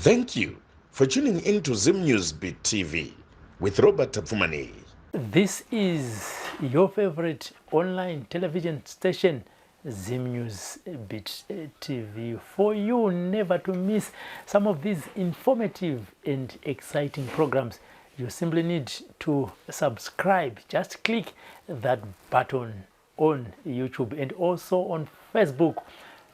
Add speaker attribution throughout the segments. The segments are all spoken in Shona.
Speaker 1: Thank you for tuning in to Zim News Beat TV with Robert Tapfumaneyi.
Speaker 2: This is your favorite online television station, Zim News Beat TV, for you never to miss some of these informative and exciting programs. You simply need to subscribe. Just click that button on YouTube and also on Facebook.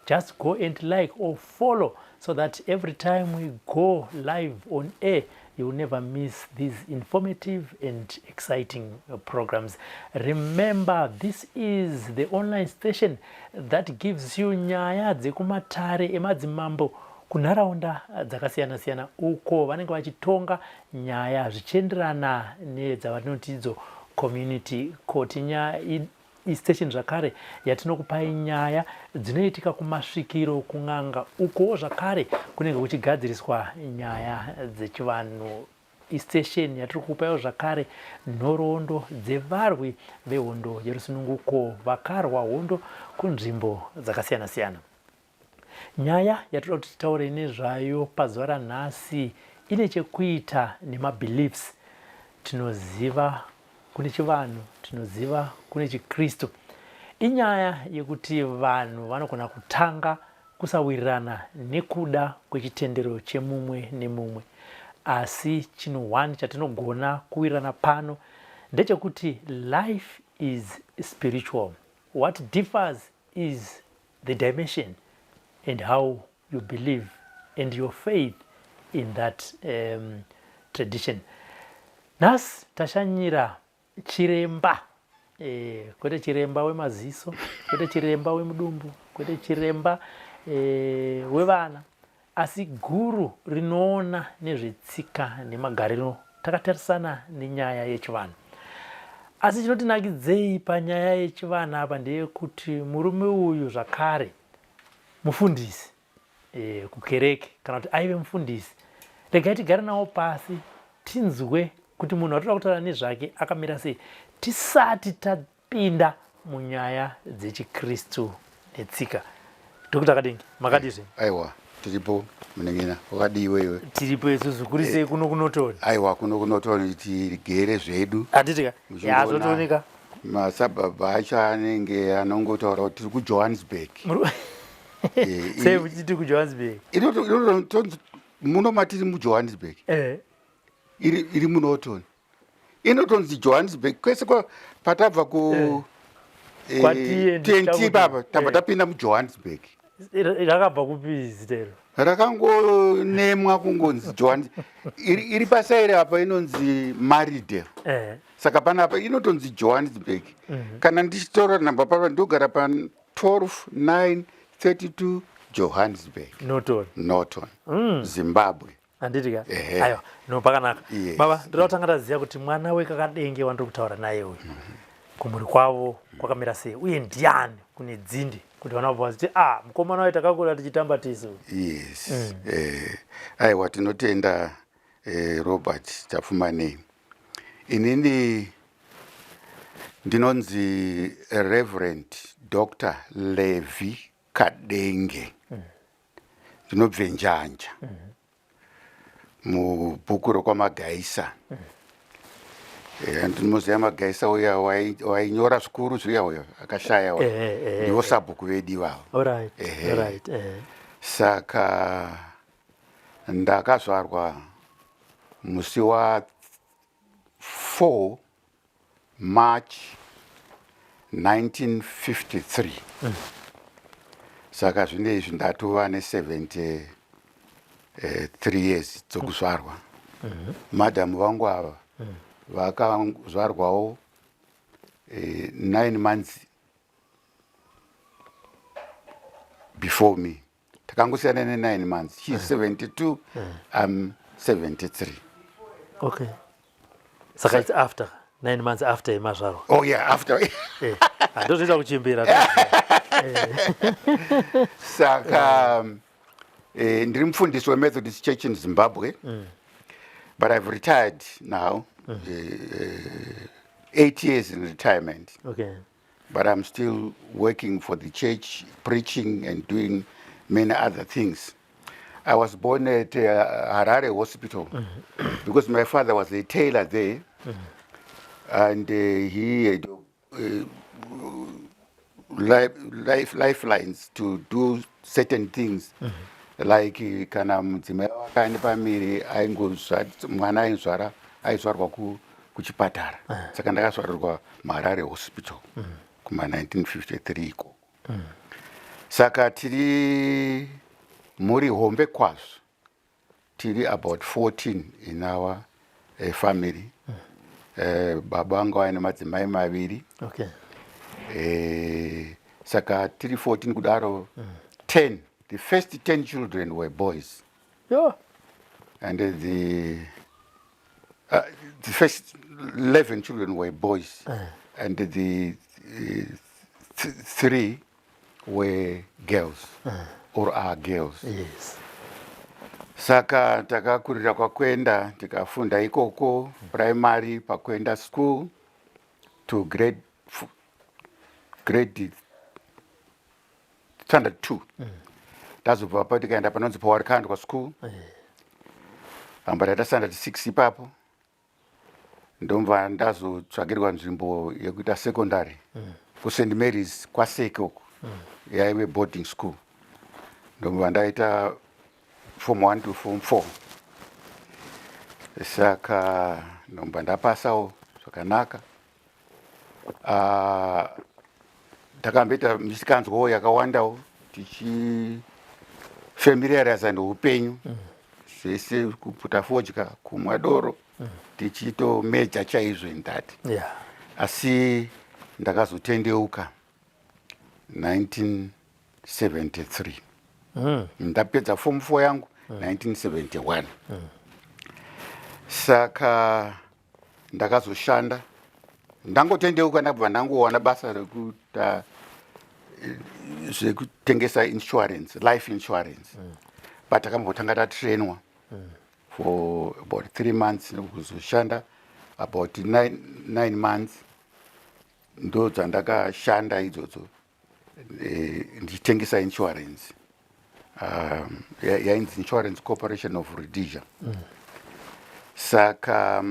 Speaker 2: Just go and like or follow so that every time we go live on air, you will never miss these informative and exciting programs. Remember, this is the online station that gives you nyaya dzekumatare emadzimambo kunharaunda dzakasiyana-siyana uko vanenge vachitonga nyaya zvichienderana nedzavanoti idzo community court. Nyaya istation zvakare yatinokupai nyaya dzinoitika kumasvikiro, kun'anga, ukowo zvakare kunenge kuchigadziriswa nyaya dzechivanhu. Istation yatiri kukupaiwo zvakare nhoroondo dzevarwi vehondo yerusununguko vakarwa hondo kunzvimbo dzakasiyana-siyana. Nyaya yatoda kuti titaure nezvayo pazuva ranhasi ine chekuita nemabeliefs. Tinoziva kune chivanhu, tinoziva kune chiKristu. Inyaya yekuti vanhu vanogona kutanga kusawirirana nekuda kwechitendero chemumwe nemumwe. Asi chinhu one chatinogona kuwirirana pano ndechekuti life is spiritual. What differs is the dimension and how you believe and your faith in that tradition. Nhasi tashanyira chiremba, kwete chiremba wemaziso, kwete chiremba wemudumbu, kwete chiremba wevana, asi guru rinoona nezvetsika nemagariro takatarisana nenyaya yechivanhu. Asi chinotinakidzei panyaya yechivanhu apa ndeyekuti murume uyu zvakare mufundisi kukereke, kana kuti aive mufundisi. Regai tigare nawo pasi tinzwe kuti munhu watoda kutaura nezvake akamira sei tisati tapinda munyaya dzechiKristu netsika. Dr. Kadenge, makadizve?
Speaker 3: Aiwa, tiripo munengena, wakadii iwewe?
Speaker 2: Tiripo isusu, kuri sei kuno kuNorton?
Speaker 3: Aiwa, kuno kuNorton tigere zvedu.
Speaker 2: Handitika? Ya, zvotooneka.
Speaker 3: Masabhabha acho anenge anongotaura kuti tiri kuJohannesburg.
Speaker 2: Sei muchiti kuJohannesburg?
Speaker 3: Muno matiri muJohannesburg. Iri muNorton. Inotonzi Johannesburg kwese patabva ku TNT papa tabva tapinda muJohannesburg.
Speaker 2: Rakabva kupi zita iro?
Speaker 3: Rakangonemwa kungonzi Johannes. Iri pasairi apa inonzi Maridale. Saka panapa inotonzi Johannesburg. Kana ndichitora namba papa ndogara pa 12 9 32 Johannesburg.
Speaker 2: Norton.
Speaker 3: Norton. Zimbabwe.
Speaker 2: Handiti ka? Aiwa, no, pakanaka. Baba, ndoda kutanga taziva kuti mwana wekakadenge wandiri kutaura naye uyu kumhuri kwavo kwakamira sei uye ndiani kune dzinde kuti vana vabva vaziti ah, mukomana wayo takakura tichitamba tisu.
Speaker 3: Yes. Aiwa, tinotenda Robert Tapfumaneyi. Inini ndinonzi Reverend Dr. Levi Kadenge. Ndinobve Njanja mubhuku rokwaMagaisa. Ndinoziva Magaisa uya wainyora zvikuru zviya, uya akashaya, ndivo sabhuku vedu ivavo. Saka ndakazvarwa musi wa 4 March 1953. Saka zvine izvi ndatova ne73 years dzokuzvarwa. Madhamu vangu ava vakazvarwawo 9 months before me. Takangosiyana ne9 months. She is 72, I'm 73.
Speaker 2: Okay, saka it's after 9 months after yemazvarwa?
Speaker 3: Oh yeah, after.
Speaker 2: Handozvoita kuchimbira.
Speaker 3: Saka ndiri mufundisi weMethodist Church in Zimbabwe, but I've retired now, 8 years in retirement. But I'm still working for the church, preaching and doing many other things. I was born at Harare Hospital because my father was a tailor there and he had lifelines to do certain things like kana mudzimai wake aine pamiri, mwana aizvara, aizvarwa kuchipatara. Saka ndakazvarirwa muHarare Hospital kuma 1953 ikoko. Saka tiri mhuri hombe kwazvo, tiri about 14 in our family. Baba vanga vaine madzimai maviri. Saka tiri 14 kudaro. 10, the first 10 children were boys and the first 11 children were boys and the three were girls or are girls. Saka takakurira kwaKwenda, tikafunda ikoko primary paKwenda School to grade standard 2. Tazobva pa tikaenda panonzi paWarikandwa School. Amba taita standard 6 ipapo, ndomva ndazotsvagirwa nzvimbo yekuita secondary kuSt Mary's kwaSeke uko, yaive boarding school. Ndomva ndaita form 1 to form 4. Saka ndomva ndapasawo zvakanaka. Ah, takamboita misikanzwawo yakawandawo tichifamiliariza neupenyu zvese, kuputa fodya, kumwa doro, tichitomeja chaizvo in that. Asi ndakazotendeuka 1973. Ndapedza form 4 yangu 1971. Saka ndakazoshanda, ndangotendeuka, ndabva ndangowana basa rekuita zvekutengesa insurance, life insurance. But takambotanga tatrainwa for about 3 months, nekuzoshanda about 9 months. Ndo dzandakashanda idzodzo ndichitengesa insurance, yainzi Insurance Corporation of Rhodesia. Saka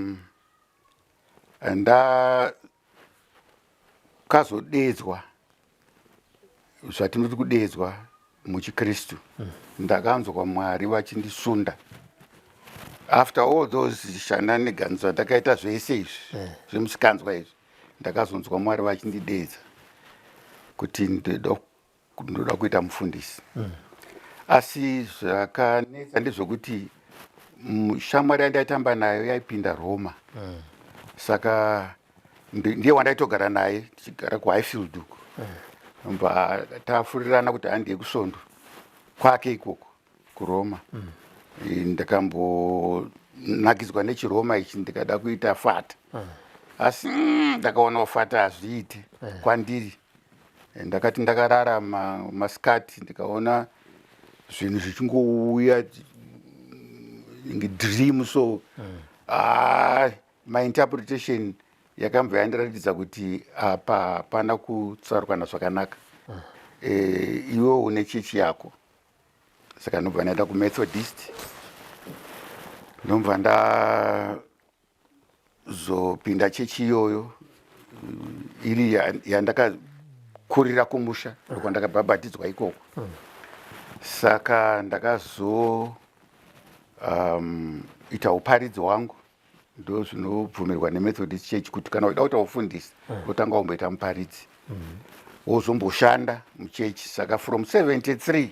Speaker 3: ndakazodedzwa, zvatinoti kudedzwa muchiKristu. Ndakanzwa Mwari vachindisunda after all those shenanigans zvandakaita zvese izvi zvemusikanzwa izvi. Ndakazonzwa Mwari vachindidedza kuti ndoda kuita mufundisi. Asi zvakanetsa ndezvekuti shamwari yandaitamba nayo yaipinda Roma. Saka ndiye wandaitogara naye, tichigara kuHighfield uko. Mba tafurirana kuti handiye kusvondo kwake ikoko kuRoma. Ndakambonakidzwa nechiRoma ichi, ndikada kuita fata, asi ndakaona ufata hazviite kwandiri. Ndakati ndakarara masikati, ndikaona zvinhu zvichingouya inge dream. So ah, my interpretation yakambva yandiratidza kuti apa hapana kutsarukana zvakanaka. Iwe une chechi yako. Saka ndobva ndaenda kuMethodist, ndobva ndazopinda chechi iyoyo iri yandakakurira kumusha, kwandakabhabhatidzwa ikoko. Saka ndakazo ita uparidzi hwangu. Ndo zvinobvumirwa neMethodist Church kuti kana uchida kuita ufundisi, wotanga wamboita muparidzi, wozomboshanda muchechi. Saka from 73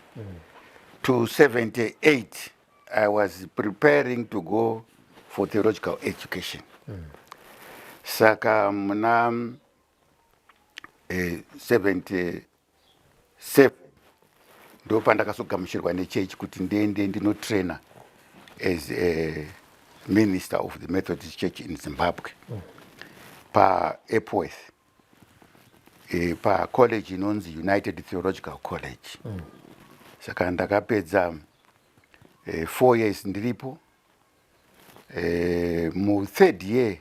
Speaker 3: to 78 I was preparing to go for theological education. Saka muna 77 ndo pandakazogamuchirwa nechechi kuti ndiende ndinotraina as a minister of the Methodist Church in Zimbabwe paEpworth, pacollege inonzi United Theological College. Saka ndakapedza 4 years ndiripo. Muthird year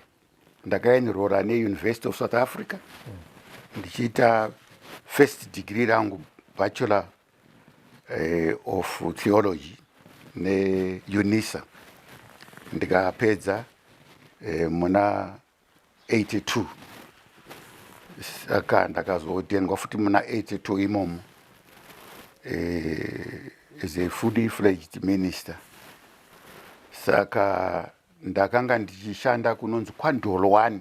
Speaker 3: ndakaenrora neUniversity of South Africa, ndichiita first degree rangu, Bachelor of Theology. neUnisa, ndikapedza muna 82. Saka ndakazotendwa futi muna 82 imomo as a fully fledged minister. Saka ndakanga ndichishanda kunonzi kwaNdolwani,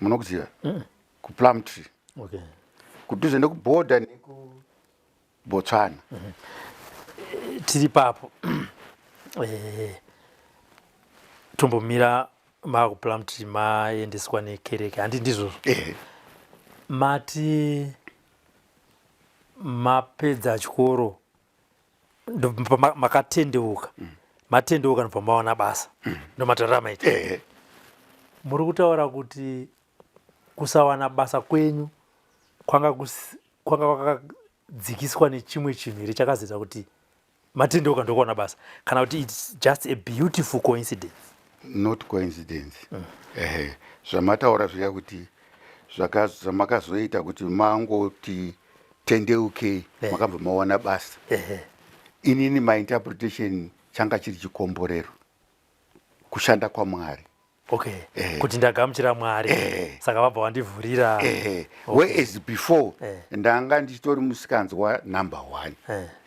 Speaker 3: munokuziva? KuPlumtree. Kudhuze nekubhodha nekuBotswana.
Speaker 2: Tiri papo, tombomira makuPlumtree, maendeswa nekereke, handi ndizvozvo?
Speaker 3: Ehe.
Speaker 2: Mati mapedza chikoro, makatendeuka. Matendeuka, ndobva mawana basa, ndomataurira maita.
Speaker 3: Ehe.
Speaker 2: Muri kutaura kuti kusawana basa kwenyu kwanga kwakadzikiswa nechimwe chinhu here chakazoita kuti matendeuka ndokuwana basa, kana kuti it's just a beautiful coincidence?
Speaker 3: Not coincidence. Ehe, zvamataura zviya kuti zvamakazoita kuti mangoti tendeukei, makabva mawana basa, inini my interpretation, changa chiri chikomborero, kushanda kwaMwari.
Speaker 2: Kuti ndagamuchira Mwari, saka vabva vandivhurira.
Speaker 3: Whereas before ndanga ndichitori musikanzwa number one.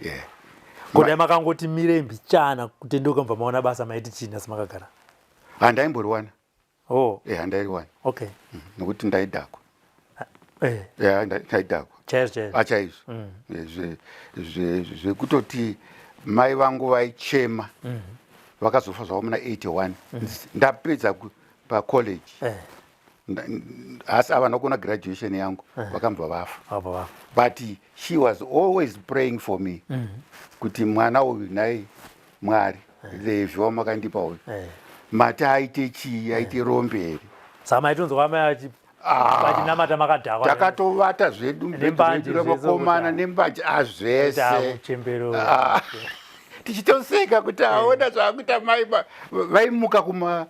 Speaker 3: Yeah.
Speaker 2: Kodai makangoti mirei mbichana kutendeuka, mubva maona basa, maiti chii nhasi makagara?
Speaker 3: Handaimboriwana.
Speaker 2: Oh.
Speaker 3: Handairiwana. Nokuti ndaidhakwa. Yeah, ndaidhakwa.
Speaker 2: Chaizvo chaizvo?
Speaker 3: Achaizvo. Zvekutoti mai vangu vaichema. Vakazofa zvavo muna 81, ndapedza pacollege. Asi havana kuona graduation yangu, vakambva vafa.
Speaker 2: Vabva vafa.
Speaker 3: But she was always praying for me kuti mwana uyu, nhai Mwari, Levhi wamakandipa uyu, mati aite chii? Aite rombe here?
Speaker 2: Saka maitonzwa mai vachinamata makadhakwa?
Speaker 3: Takatovata zvedu
Speaker 2: Nembanje.
Speaker 3: Mubhedhu ravakomana nembanje, azvese.
Speaker 2: Muchembero.
Speaker 3: Ah, tichitoseka kuti aona zvaakuita mai vaimuka kuma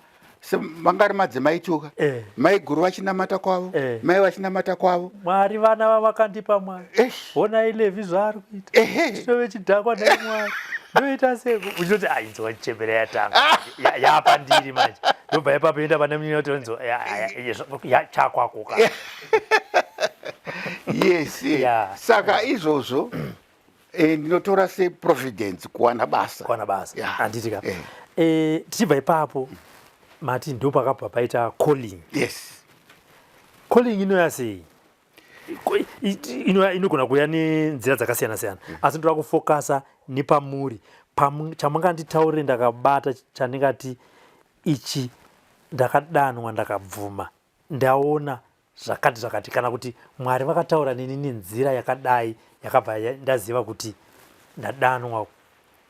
Speaker 3: vanga ri madzimai tuka. Mai guru vachinamata kwavo, mai vachinamata kwavo.
Speaker 2: Mwari, vana vavakandipa, Mwari, honai Levhi zvaari kuita. Chinove chidhakwa, nhai Mwari, ndoita seko? Uchitoti ainzwa chembere yatanga, yapa ndiri manje, ndobva ipapo enda pane munini otonzwa chakwako ka.
Speaker 3: Yes. Saka izvozvo ndinotora seprovidence kuwana basa.
Speaker 2: Kuwana basa. Handiti ka?
Speaker 3: Eh.
Speaker 2: Tichibva ipapo, mati ndo pakabva paita calling.
Speaker 3: Yes.
Speaker 2: Calling inoya sei? Inogona kuuya nenzira dzakasiyana siyana, asi ndoda kufokasa nepamuri. Chamunganditaurire ndakabata chandingati ichi ndakadanwa, ndakabvuma, ndaona zvakati zvakati, kana kuti Mwari vakataura neni nenzira yakadai, yakabva ndaziva kuti ndadanwa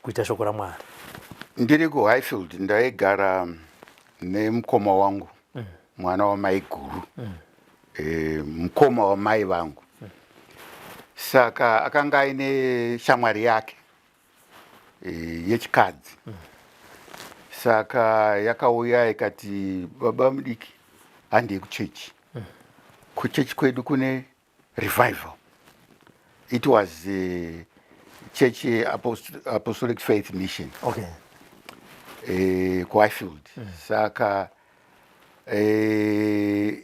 Speaker 2: kuita shoko raMwari?
Speaker 3: Ndiri kuHighfield, ndaigara nemukoma wangu, mwana wamai guru, mukoma wamai vangu. Saka akanga aine shamwari yake yechikadzi. Saka yakauya ikati, "Baba mudiki, handei kuchechi. Kuchechi kwedu kune revival." It was church Apostolic Faith Mission kuHighfield. Saka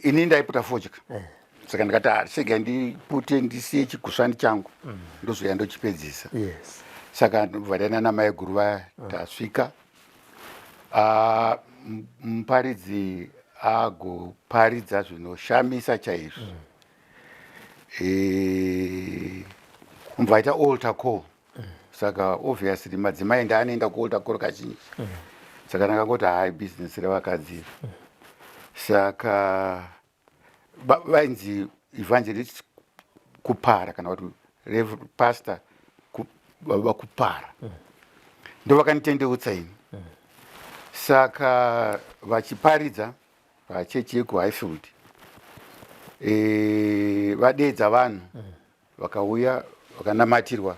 Speaker 3: ini ndaiputa fodya. Saka ndikati, "Ah, sega ndipute, ndisiye chigusvani changu, ndozoya ndochipedzisa." Saka ndobva ndaenda namai guru vaya. Tasvika, ah, muparidzi agoparidza zvinoshamisa chaizvo. Mubva aita altar call. Saka obviously madzimai ndaanoenda kualtar call kazhinji. Saka ndakangoti, "Hai, bhizinesi revakadzi iri." Saka vainzi Evangelist Kupara, kana kuti Pastor Baba Kupara, ndo vakanditendeutsa ini. Saka vachiparidza pachechi yekuHighfield, vadeedza vanhu, vakauya, vakanamatirwa,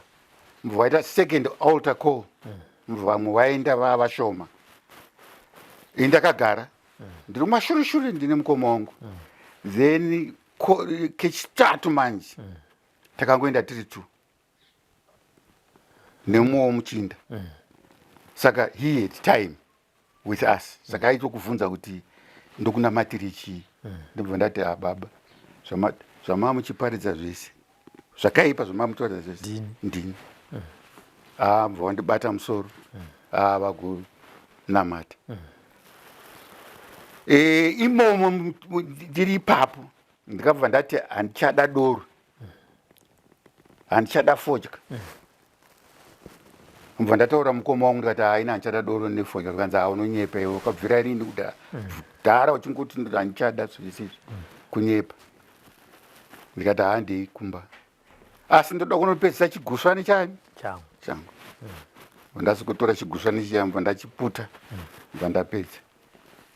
Speaker 3: mubva vaita second altar call. Mubva vamwe vaenda, vava vashoma. Ini ndakagara ndiri mumashure, ndine mukoma wangu. Then kechitatu manje takangoenda tiri two. Nemumwewo muchinda. Saka he had time with us, saka aitokuvhunza kuti ndokunamatiri chii. Ndobva ndati, "Ah, baba, zvamaa muchiparidza zvese zvakaipa, zvamaa muchiparidza zvese
Speaker 2: Ndini.
Speaker 3: Ndini." Ah, bva wandibata musoro. Ah, vagunamata. Imomo ndiri ipapo ndikabva ndati handichada doro, handichada fodya. Mbva ndataura mukoma wangu, ndikati, "Haina, handichada doro nefodya." Zvikanzi, "Ha, unonyepa iwe, wakabvira rini kudhara uchingoti handichada zvese izvi, kunyepa." Ndikati, "Handei kumba, asi ndoda kunopedzisa chigusvani chani
Speaker 2: changu."
Speaker 3: Changu. Ndasikutora chigusvani chiya, mbva ndachiputa, mbva ndapedza.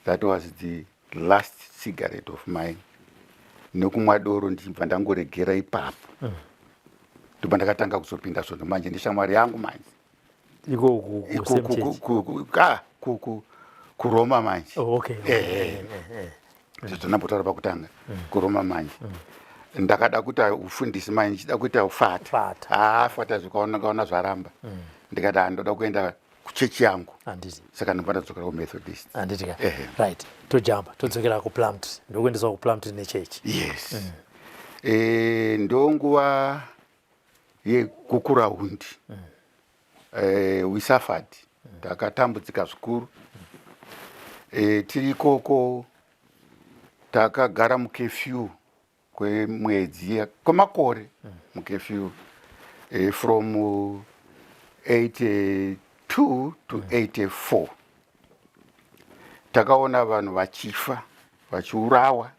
Speaker 3: That was the last cigarette of mine nekumwa doro. Ndichibva ndangoregera ipapo, ndobva ndakatanga kuzopinda svondo manje neshamwari yangu manje.
Speaker 2: Iko
Speaker 3: Iko
Speaker 2: ku same church?
Speaker 3: Ah, kuRoma manje.
Speaker 2: Oh, okay.
Speaker 3: Zvatinambotaura pakutanga, kuRoma manje ndakada kuita ufundisi manje, ndichida kuita ufata.
Speaker 2: Fata.
Speaker 3: Ah, fata zvikaona kaona zvaramba. Ndikati, "Ah, ndoda kuenda kuchechi yangu."
Speaker 2: Handiti.
Speaker 3: Saka ndobva ndadzokera kuMethodist.
Speaker 2: Handiti ka?
Speaker 3: Ehe.
Speaker 2: Right, tojamba todzokera kuPlumtree, ndokuendeswa kuPlumtree nechechi.
Speaker 3: Yes. Ndonguva yeGukurahundi. We suffered, takatambudzika zvikuru. Tiri ikoko takagara mucurfew kwemwedzi, kwemakore mucurfew, from 82 to 84. Takaona vanhu vachifa, vachiurawa,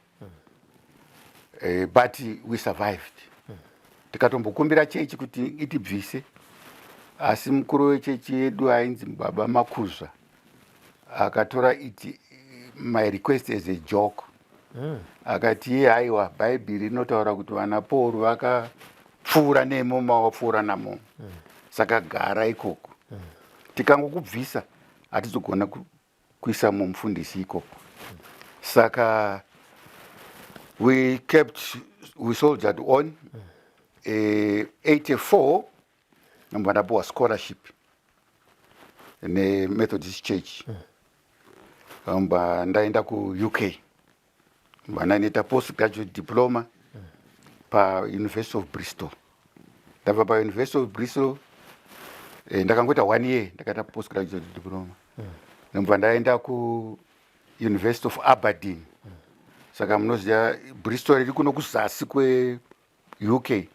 Speaker 3: but we survived. Tikatombokumbira chechi kuti itibvise, asi mukuru wechechi yedu ainzi Baba Makuzva akatora it my request as a joke. Akati iye, "Haiwa, Bhaibheri rinotaura kuti vana Paul vakapfuura nemo mawapfuura namo, saka gara ikoko. Tikangokubvisa hatizogona kuisa mumufundisi ikoko." Saka we kept, we soldiered on. 84 ndobva ndapiwa scholarship neMethodist Church, mba ndaenda kuUK, mba ndainoita postgraduate diploma paUniversity of Bristol. Ndabva paUniversity of Bristol, ndakangoita one year, ndakaita postgraduate diploma, ndobva ndaenda kuUniversity of Aberdeen. Saka munoziva Bristol iri kuno kuzasi kweUK,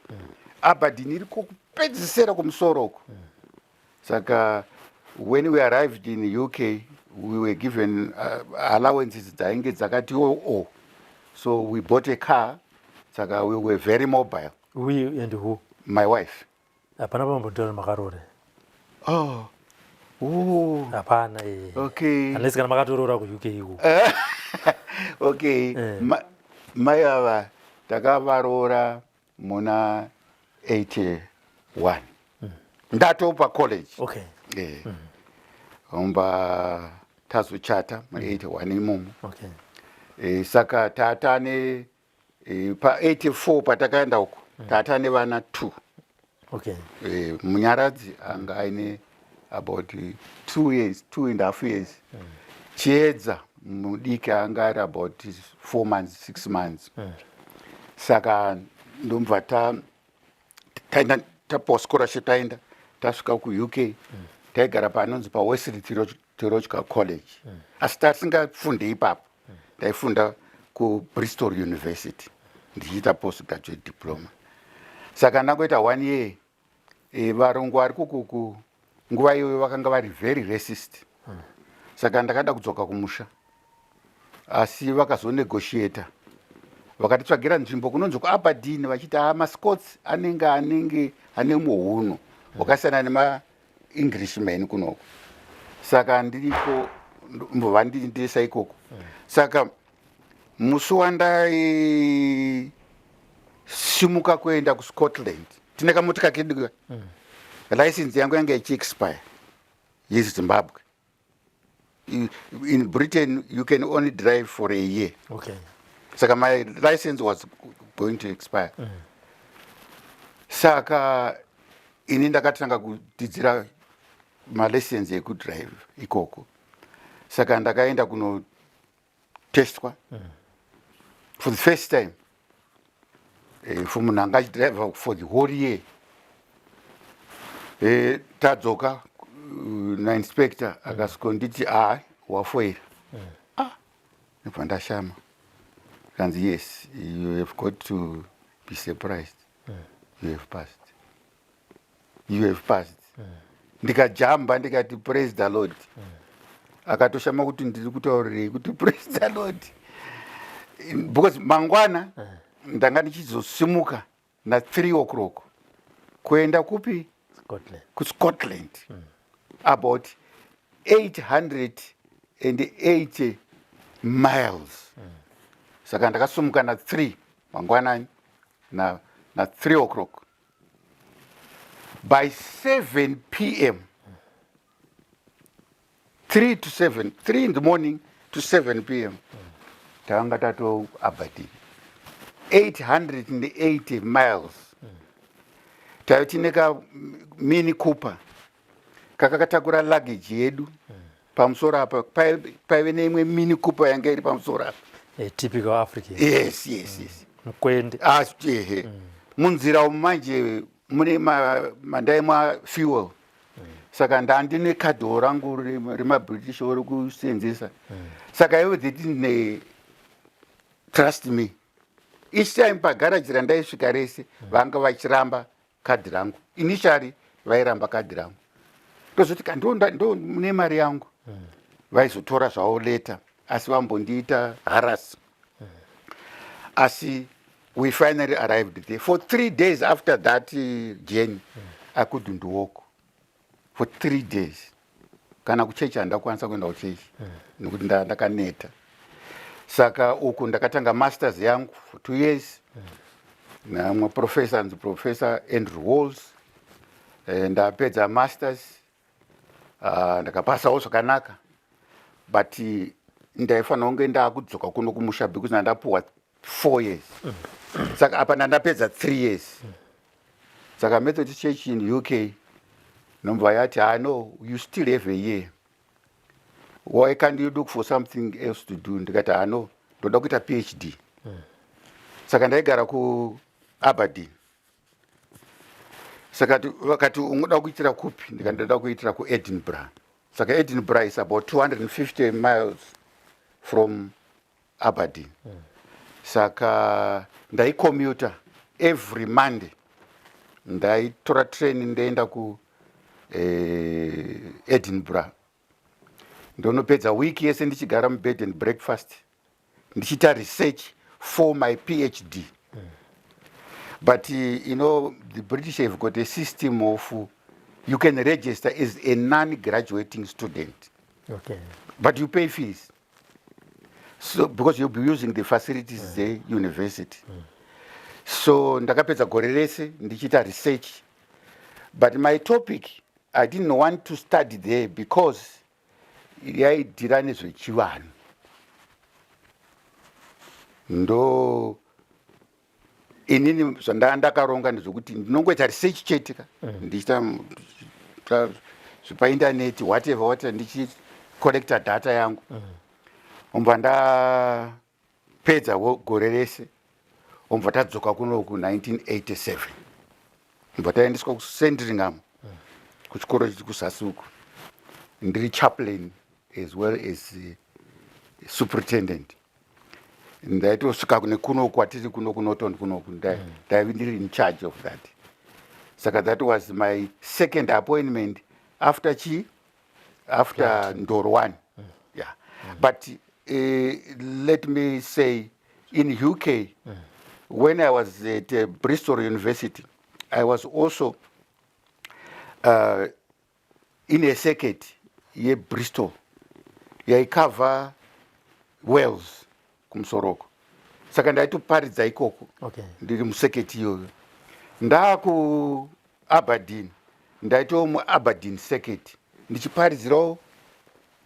Speaker 3: Aberdeen iri kokupedzisera kumusoro uko. Saka when we arrived in UK, we were given allowances dzainge dzakati o, so we bought a car, saka we were very mobile.
Speaker 2: We and who?
Speaker 3: My wife.
Speaker 2: Hapana pambotaura makarore.
Speaker 3: Oh.
Speaker 2: Hapana.
Speaker 3: Okay.
Speaker 2: Unless kana makatoroora kuUK iko.
Speaker 3: Okay. Mai ava takavaroora muna 81, ndatopa college. Umba tazochata muna 81 imomo. Saka tatane pa84 patakaenda uko, tatane vana 2. Munyaradzi anga aine about 2 years, 2.5 years. Chiedza mudiki anga ari about 4 months, 6 months. Saka ndomubva ta taenda, tapiwa scholarship, taenda, tasvika kuUK. Taigara panonzi paWesley Theological College, asi tasingafunde ipapo. Ndaifunda kuBristol University ndichiita postgraduate diploma. Saka ndangoita one year, varungu vari kukuku nguva iyoyo vakanga vari very racist. Saka ndakada kudzoka kumusha, asi vakazonegotiata, vakatitsvagira nzvimbo kunonzi kuAberdeen, vachiti ha, maScots anenge ane muhunhu hwakasiyana nemaEnglishmen kunoko. Saka ndiriko, mbovandiendesa ikoko. Saka musi wandaisimuka kuenda kuScotland, tine kamotika kedu, license yangu yanga ichiexpire yeZimbabwe. In Britain you can only drive for a year. Saka my license was going to expire. Saka Ini ndakatanga kudzidzira malessons ekudrive ikoko, saka ndakaenda kunotestwa for the first time for munhu anga achidrive for the whole year. Tadzoka nainspector, akasvikonditi, "A, wafoira." Ah, ndobva ndashama. Kanzi, "Yes, you have got to be surprised. You have passed, you have passed." Ndikajamba ndikati, "Praise the Lord." Akatoshama kuti ndiri kutaurirei kuti praise the Lord, because mangwana ndanga ndichizosimuka na3 o'clock kuenda kupi?
Speaker 2: Scotland.
Speaker 3: KuScotland, about 880 miles. Saka ndakasimuka na3 mangwanani, na 3 o'clock. By 7 p.m., 3 to 7, 3 in the morning to 7 p.m., tanga tato Aberdeen, 880 miles. Taive tine ka Mini Cooper kakakatakura luggage yedu. Pamusoro apa paive neimwe Mini Cooper yanga iri pamusoro apa.
Speaker 2: A typical African.
Speaker 3: Yes.
Speaker 2: Mukwende.
Speaker 3: Ah, ehe. Munzira umu manje mune mandaimwa fuel, saka ndandine kadhiwo rangu remaBritish rekusenzesa. Saka ivo, they didn't trust me. Each time pagaraji randaisvika rese, vanga vachiramba kadhi rangu. Initially vairamba kadhi rangu, ndozoti ka ndo mune mari yangu. Vaizotora zvavo later, asi vambondiita harass. Asi we finally arrived there. For 3 days after that journey, I couldn't walk for 3 days. Kana kuchechi handakwanisa kuenda kuchechi nekuti ndakaneta. Saka uku ndakatanga masters yangu for 2 years namwe professor anzi Professor Andrew Walls. Ndapedza masters, ndakapasawo zvakanaka, but ndaifanira kunge ndaakudzoka kuno kumusha because ndandapuwa 4 years. Saka apa ndandapedza 3 years. Saka Methodist Church in UK nobva yati, "Ah, no, you still have a year. Why can't you look for something else to do?" Ndikati, "Ah, no, ndoda kuita PhD." Saka ndaigara kuAberdeen. Saka vakati, "Unoda kuitira kupi?" Ndikati, "Ndoda kuitira kuEdinburgh." Saka Edinburgh is about 250 miles from Aberdeen. Saka ndaicommuta every Monday. Ndaitora train, ndoenda ku Edinburgh, ndonopedza wiki yese ndichigara mubed and breakfast, ndichiita research for my PhD. But the British have got a system of you can register as a non-graduating student, but you pay fees, so because you'll be using the facilities dzeuniversity. So ndakapedza gore rese ndichiita research, but my topic I didn't want to study there because yaidhira nezvechivanhu. Ndo inini zvandanga ndakaronga ndezvekuti ndinongoita research chete ka, ndichiita zvepaindaneti, whatever whatever, ndichicollecta data yangu. Umbva ndapedza gore rese, umbva tadzoka kunoku 1987, mbva taendeswa kuSandringham, kuchikoro chiri kuzasi uku. Ndiri chaplain as well as superintendent. Ndaitosvika nekuno kwatiri kuno kuNorton kunoku, ndaive ndiri in charge of that. Saka that was my second appointment after chi after Ndoro one. Yeah. But let me say, in UK, when I was at Bristol University, I was also in a circuit yeBristol yaikavha Wales kumusoroko. Saka ndaitoparidza ikoko ndiri mucircuit iyoyo. NdaakuAberdeen, ndaitoo muAberdeen circuit, ndichiparidzirawo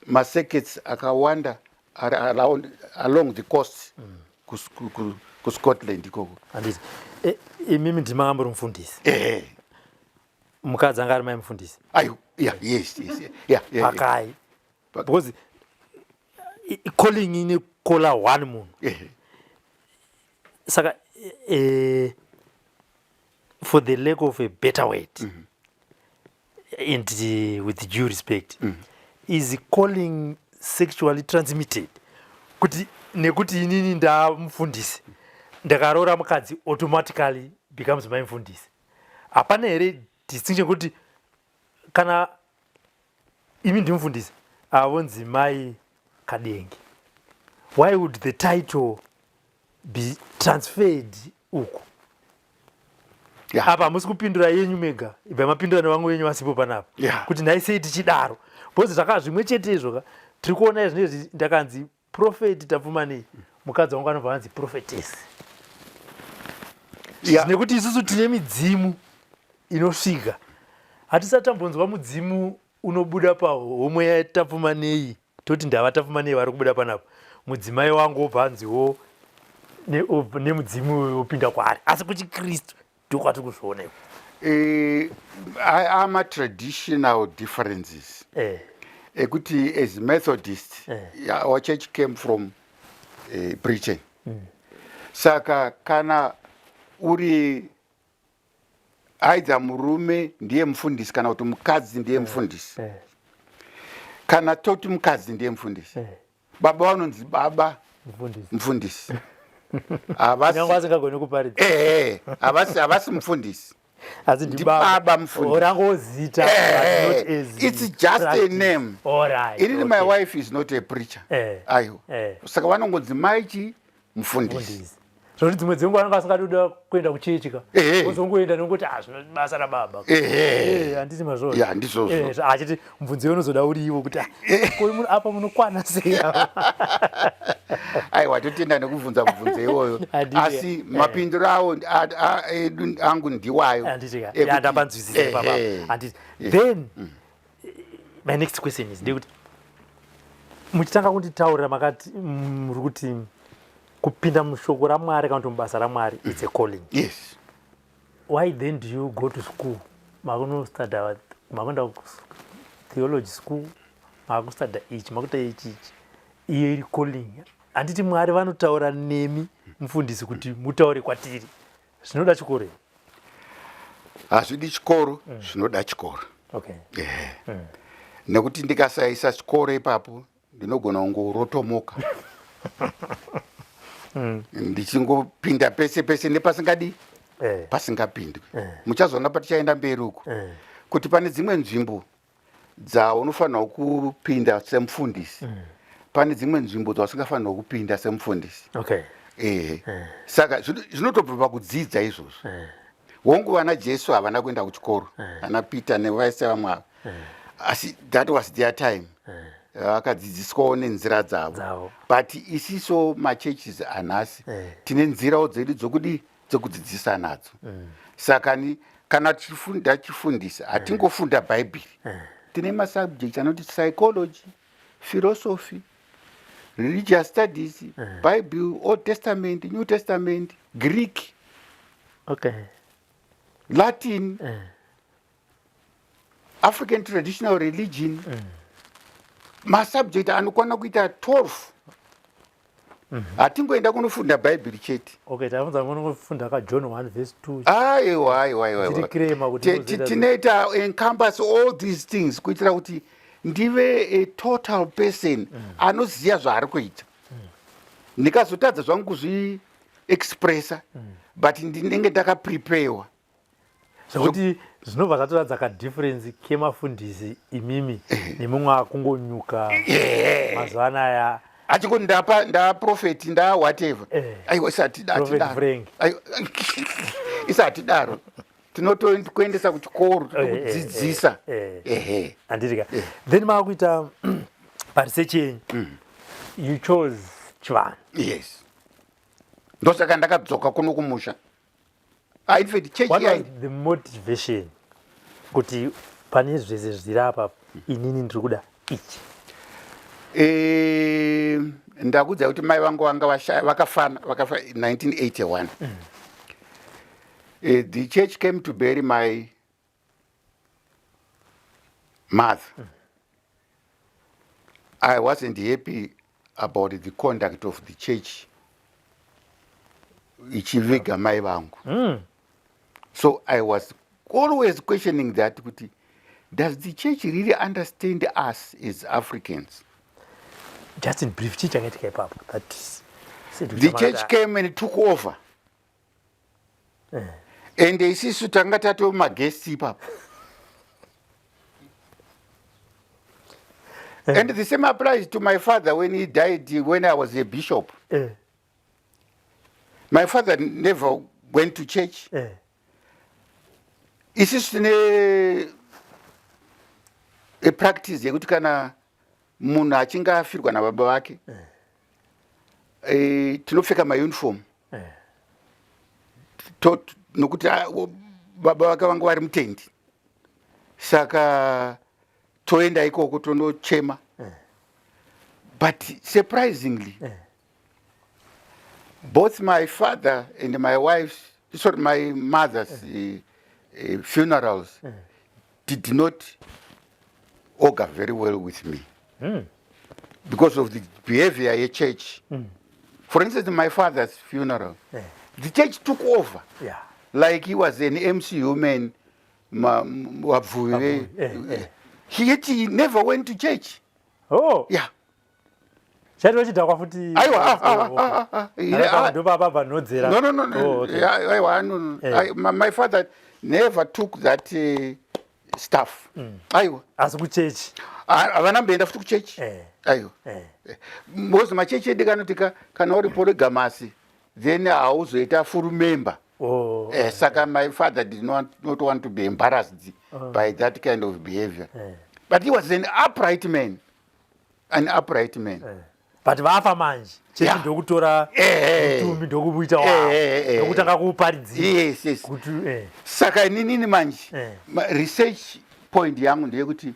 Speaker 3: macircuits akawanda ari along the coast kuScotland ikoko.
Speaker 2: Handiti imimi ndima muri mufundisi?
Speaker 3: Ehe.
Speaker 2: Mukadzi anga ari mai mufundisi.
Speaker 3: Ayo, yeah, yes, yeah.
Speaker 2: Pakai because calling ine kola one munhu. Saka for the lack of a better word and with due respect, is calling sexually transmitted? Kuti nekuti inini ndamufundisi, ndakaroora mukadzi, automatically becomes my mufundisi? Hapana here distinction kuti kana imi ndimufundisi, avonzi mai Kadengi? Why would the title be transferred uku? Apa hamusi kupindura yenyu mega, ibva mapindura nevamwe venyu vasipo panapa kuti nhaisei tichidaro, because zvaka zvimwe chete izvo ka tiri kuona zvinezvi. Ndakanzi Prophet Tapfumanei, mukadzi wangu anobva anzi Prophetess nekuti isusu tine midzimu inosvika. Hatisati tambonzwa mudzimu unobuda pahomwe yaTapfumanei toti ndava Tapfumanei vari kubuda panapa. Mudzimai wangu wobva anziwo nemudzimu wopinda kwaari. Asi kuchiKristu ndokwatiri kuzviona iko.
Speaker 3: Ama-traditional differences ekuti as Methodist, our church came from Britain. Saka kana uri either murume ndiye mufundisi kana kuti mukadzi ndiye mufundisi, kana toti mukadzi ndiye mufundisi, baba vanonzi baba mufundisi.
Speaker 2: Nyangwe asingagoni kuparidza.
Speaker 3: Ehe, havasi mufundisi.
Speaker 2: Asi
Speaker 3: ndibaba mufundisi.
Speaker 2: Rangozita.
Speaker 3: It's just a name. Inini my wife is not a preacher. Aiwa, saka vanongonzi maichi mufundisi.
Speaker 2: Zvokuti dzimwe dzenguva vanenge vasingadi kuda kuenda kuchechi ka, ozongoenda nongoti, ah, zvino basa rababa. Handiti mazvona?
Speaker 3: Ya, ndizvozvo.
Speaker 2: Achiti mubvunzo iwe unozoda uriwo kuti, ah, ko apa munokwana sei apa?
Speaker 3: Aiwa, totenda nekubvunza mubvunzo iwoyo, asi mapinduro awo edu angu ndiwayo.
Speaker 2: Handiti ka? Ndapanzwisisa baba, handiti? Then my next question is ndekuti muchitanga kunditaurira makati muri kuti kupinda mushoko raMwari kana kuti mubasa raMwari, it's a calling.
Speaker 3: Yes.
Speaker 2: Why then do you go to school? Makunostada, makuenda theology school, makustada ichi, makuita ichi ichi, iyo iri calling. Handiti Mwari vanotaura nemi mufundisi kuti mutaure kwatiri? Zvinoda chikoro here?
Speaker 3: Hazvidi chikoro. Zvinoda chikoro. Ehe, nekuti ndikasaisa chikoro ipapo ndinogona kungorotomoka ndichingopinda pese pese nepasingadi pasingapindwi. Muchazoona patichaenda mberi uku kuti pane dzimwe nzvimbo dzaunofanirwa kupinda semufundisi, pane dzimwe nzvimbo dzausingafanirwa kupinda semufundisi. Ehe, saka zvinotobva pakudzidza izvozvo. Hongu, vana Jesu havana kuenda kuchikoro, ana Peter nevaise vamwe ava, asi that was their time, vakadzidziswawo nenzira dzavo. But isiso machurches anhasi tine nzirawo dzedu dzokudii, dzekudzidzisa nadzo. Saka ni kana tichifunda, tichifundisa, hatingofunda Bhaibheri. Tine masubjects anoti psychology, philosophy, religious studies, Bible, Old Testament, New Testament, Greek, Latin, African traditional religion, masubject anokwana kuita 12. Hatingoenda kunofunda Bhaibheri chete.
Speaker 2: Okay, tafunza munongofunda ka John 1 verse 2.
Speaker 3: Aiwa, aiwa, aiwa.
Speaker 2: Tiri krema kuti
Speaker 3: Tinoita encompass all these things kuitira kuti ndive a total person anoziva zvaari kuita. Ndikazotadza zvangu kuzviexpressa, but ndinenge ndakapreparewa.
Speaker 2: Zvekuti zvinobva zvatoratidza kadifference kemafundisi imimi nemumwe akungonyuka mazuva anaya.
Speaker 3: Achingoti ndapa ndaprophet, nda whatever. Aiwa, isati
Speaker 2: Prophet Frank.
Speaker 3: Isati daro, tinotokuendesa kuchikoro, totokudzidzisa. Ehe.
Speaker 2: Handiti ka? Then maakuita paresearch yenyu, you chose chivanhu.
Speaker 3: Yes, ndosaka ndakadzoka kuno kumusha. Ah, in fact church
Speaker 2: What was the motivation kuti pane zvese zviri apa, inini ndiri kuda ichi?
Speaker 3: Ndakudza kuti mai vangu vanga vakafana, vakafa 1981. The church came to bury my mother, I wasn't happy about the conduct of the church ichiviga mai vangu. So I was always questioning that kuti does the church really understand us as Africans?
Speaker 2: Just in brief, chii chakaitika ipapo that said
Speaker 3: The church came and took over. And isisu tanga tatova maguests ipapo. And the same applies to my father when he died when I was a bishop. My father never went to church. Isisu tine a practice yekuti kana munhu achinge afirwa nababa vake, tinopfeka mauniform nokuti baba vake vanga vari mutendi, saka toenda ikoko tonochema. But surprisingly, both my father and my wife's, sorry, my mother's funerals did not augur very well with me because of the behavior yechurch. For instance, my father's funeral, the church took over like he was an MCU man, wabvuvi. Yet he never went to church.
Speaker 2: Oh.
Speaker 3: Yeah.
Speaker 2: Chati vachidhakwa futi?
Speaker 3: Aiwa, ah, ah, ah, ah, ah.
Speaker 2: Ndopapabva nhodzera.
Speaker 3: No.
Speaker 2: Oh, okay.
Speaker 3: Yeah, aiwa, no. My father never took that stuff. Aiwa.
Speaker 2: Asi kuchechi?
Speaker 3: Havana mboenda futi kuchechi. Aiwa. Because machechi edu kanoti kana uri polygamous, then hauzoita full member. Saka my father did not want to be embarrassed by that kind of behavior. But he was an upright man, an upright man.
Speaker 2: But vafa manje, chechi ndokutora mutumbi, ndokuita wavo, ndokutanga kuuparidzira.
Speaker 3: Yes.
Speaker 2: Kuti
Speaker 3: Saka inini manje, research point yangu ndeyekuti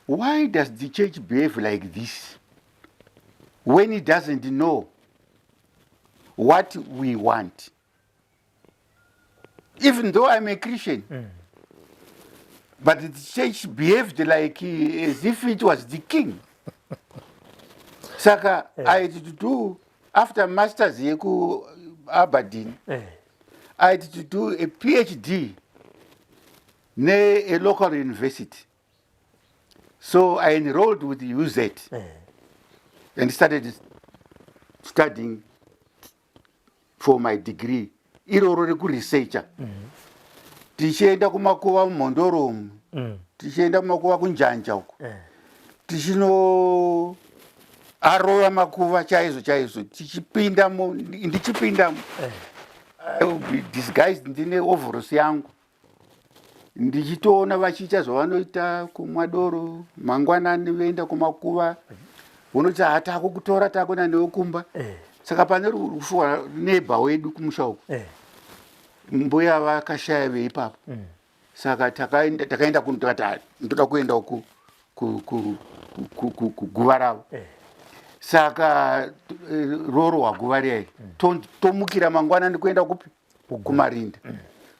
Speaker 3: why does the church behave like this when it doesn't know what we want? Even though I'm a Christian, but the church behaved like as if it was the king. Saka I had to do, after masters yeku Aberdeen, I had to do a PhD ne a local university. So I enrolled with the UZ and started studying for my degree iroro rekuresearcha, tichienda kumakuva muMhondoro umu, tichienda kumakuva kuNjanja uko, tichino arova makuva chaizvo chaizvo, tichipindamo, ndichipindamo, I will be disguised, ndine overalls yangu, ndichitoona vachiita zvavanoita, kumwa doro mangwanani, voenda kumakuva, vonoti, "Ha, takukutora, takuenda newe kumba." Saka pane rufu neighbour wedu kumusha uku, mbuya vakashaya veipapo. Saka takaenda kuno, tikati, "Ah, ndoda kuenda kuguva ravo." Saka rorohwa guva riyai, tomukira mangwanani kuenda kupi? Kumarinda.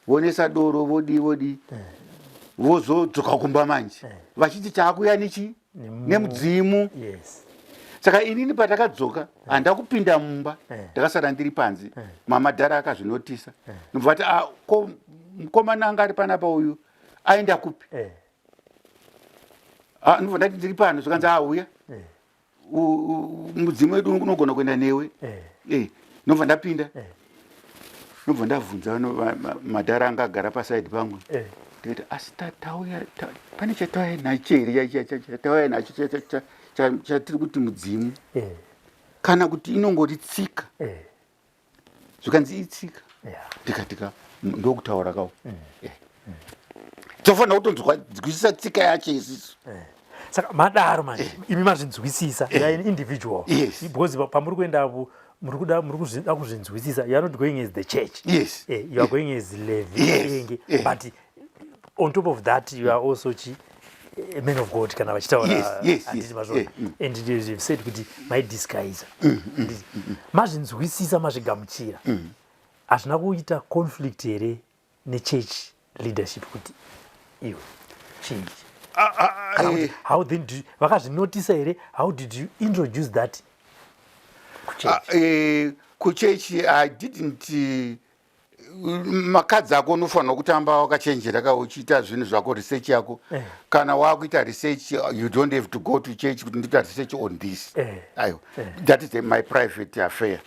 Speaker 3: Vonesa doro, vodii vodii, vozodzoka kumba manje vachiti taakuya nechi nemudzimu. Saka inini patakadzoka, handina kupinda mumba. Ndakasara ndiri panze. Mamadhara akazvinotisa, ndobva vati, "Ah, ko mukomana anga ari panapa uyu aenda kupi?" Ah, ndobva ndati, "Ndiri pano." Zvikanzi, "Auya, mudzimu wedu unogona kuenda newe." Ndobva ndapinda, ndobva ndabvunza madhara anga agara paside pangu. Ndikati, "Asi tauya pane chatauya nacho here, chatauya nacho chatiri kuti mudzimu, kana kuti inongori tsika?" Zvikanzi, "Itsika." Ndikatika, ndokutaura kawo, tofanira kutonzwisisa tsika yacho isisu.
Speaker 2: Saka madaro manje, imi mazvinzwisisa, you are an individual.
Speaker 3: Yes.
Speaker 2: Because pamuri kuenda apo, muri kuzvida kuzvinzwisisa. You are not going as the church.
Speaker 3: Yes.
Speaker 2: You are going as Levi Enge. But on top of that, you are also chi a man of God, kana vachitaura.
Speaker 3: Yes.
Speaker 2: Handiti mazvona?
Speaker 3: Yeah.
Speaker 2: And you've said kuti maidisguise. Mazvinzwisisa, mazvigamuchira, hazvina kuita conflict here nechurch leadership kuti iwe chii? Kana kuti how then do vakazvinotisa here? How did you introduce that kuchechi?
Speaker 3: Kuchechi I didn't. Makadzi ako unofanira kutamba wakachenjera ka uchiita zvinhu zvako, research yako. Kana wakuita research, you don't have to go to church kuti ndita research on this. Aiwa, that is my private affair.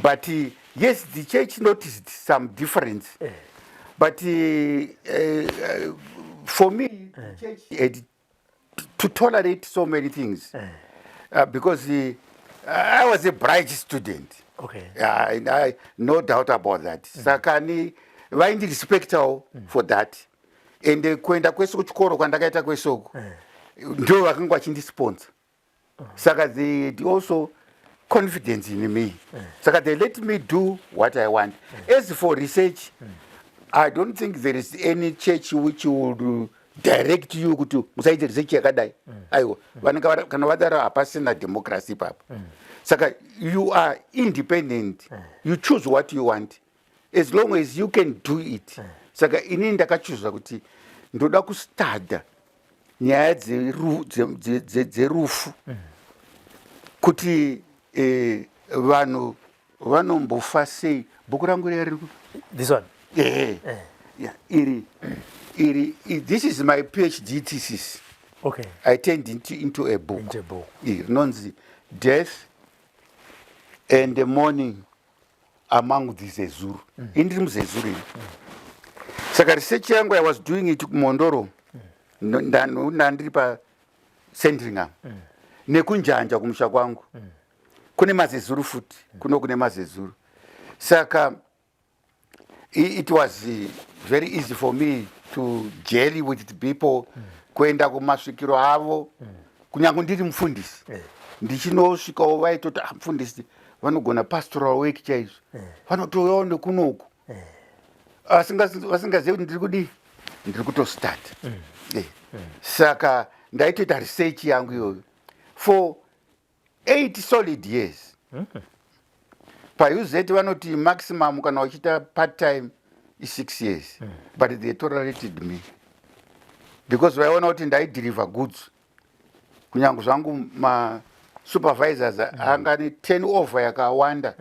Speaker 3: But yes, the church noticed some difference. But for me, the church had to tolerate so many things because I was a bright student. Yeah, and no doubt about that. Saka ni vaindirespectawo for that. And kuenda kwese kuchikoro kwandakaita kwese uku, ndo vakanga vachindisponsor. Saka they had also confidence in me. Saka they let me do what I want. As for research, I don't think there is any church which would direct you kuti musaite research yakadai. Aiwa, vanenge kana vadaro hapasina democracy ipapo. Saka you are independent. You choose what you want as long as you can do it. Saka inini ndakachuza kuti ndoda kustada nyaya dzerufu kuti vanhu vanombofa sei. Bhuku rangu riya riri
Speaker 2: This one?
Speaker 3: Ehe. Yeah, iri this is my PhD thesis. I turned into a book.
Speaker 2: Into a book.
Speaker 3: Iri rinonzi Death and the Mourning Among the Zezuru. Ini ndiri muZezuru ini. Saka research yangu, I was doing it kuMhondoro. Ndandiri paSandringham nekuNjanja kumusha kwangu. Kune maZezuru futi, kuno kune maZezuru. Saka it was very easy for me to jelly with the people, kuenda kumasvikiro avo, kunyange ndiri mufundisi. Ndichinosvikawo vaitoti, "Ah, mufundisi vanogona pastoral work chaizvo." Vanotouyawo nekunoku vasingazivi kuti ndiri kudii, ndiri kutostart. Saka ndaitoita research yangu iyoyo for 8 solid years. PaUZ vanoti maximum kana uchiita part time i6 years, but they tolerated me because vaiona kuti ndaideliver goods, kunyange zvangu masupervisors anga ne turnover yakawanda,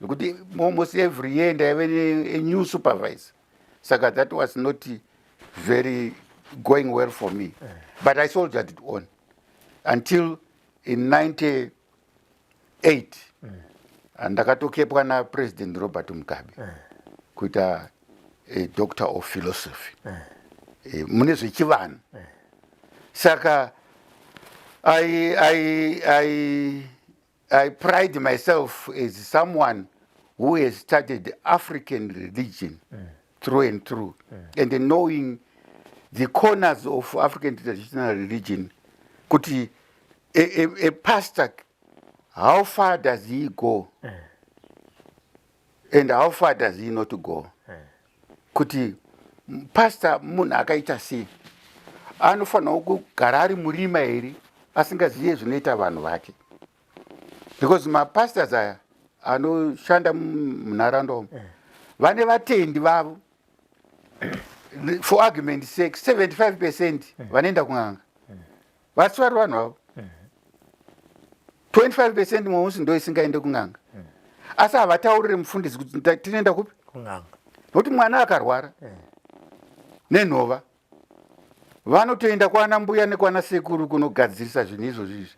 Speaker 3: nekuti almost every year ndaive ne new supervisor. Saka that was not very going well for me, but I soldiered it on until in 98 ndakatokepwa naPresident Robert Mugabe kuita a doctor of philosophy mune zvechivanhu. Saka I pride myself as someone who has studied African religion through and through and knowing the corners of African traditional religion, kuti a pastor, how far does he go and how far does he not go, kuti pastor munhu akaita sei, anofanira kugara ari murima here asingazive zvinoita vanhu vake? Because mapastors aya anoshanda munharaunda umu vane vatendi vavo. For argument sake, 75% vanoenda kun'anga, vasi vari vanhu vavo. 25% mwemusi ndo isingaende kun'anga, asi havatauriri mufundisi kuti tinoenda kupi.
Speaker 2: Kun'anga.
Speaker 3: Nokuti mwana akarwara nenhova, vanotoenda kwana mbuya nekwana sekuru kunogadzirisa zvinhu izvozvo izvi.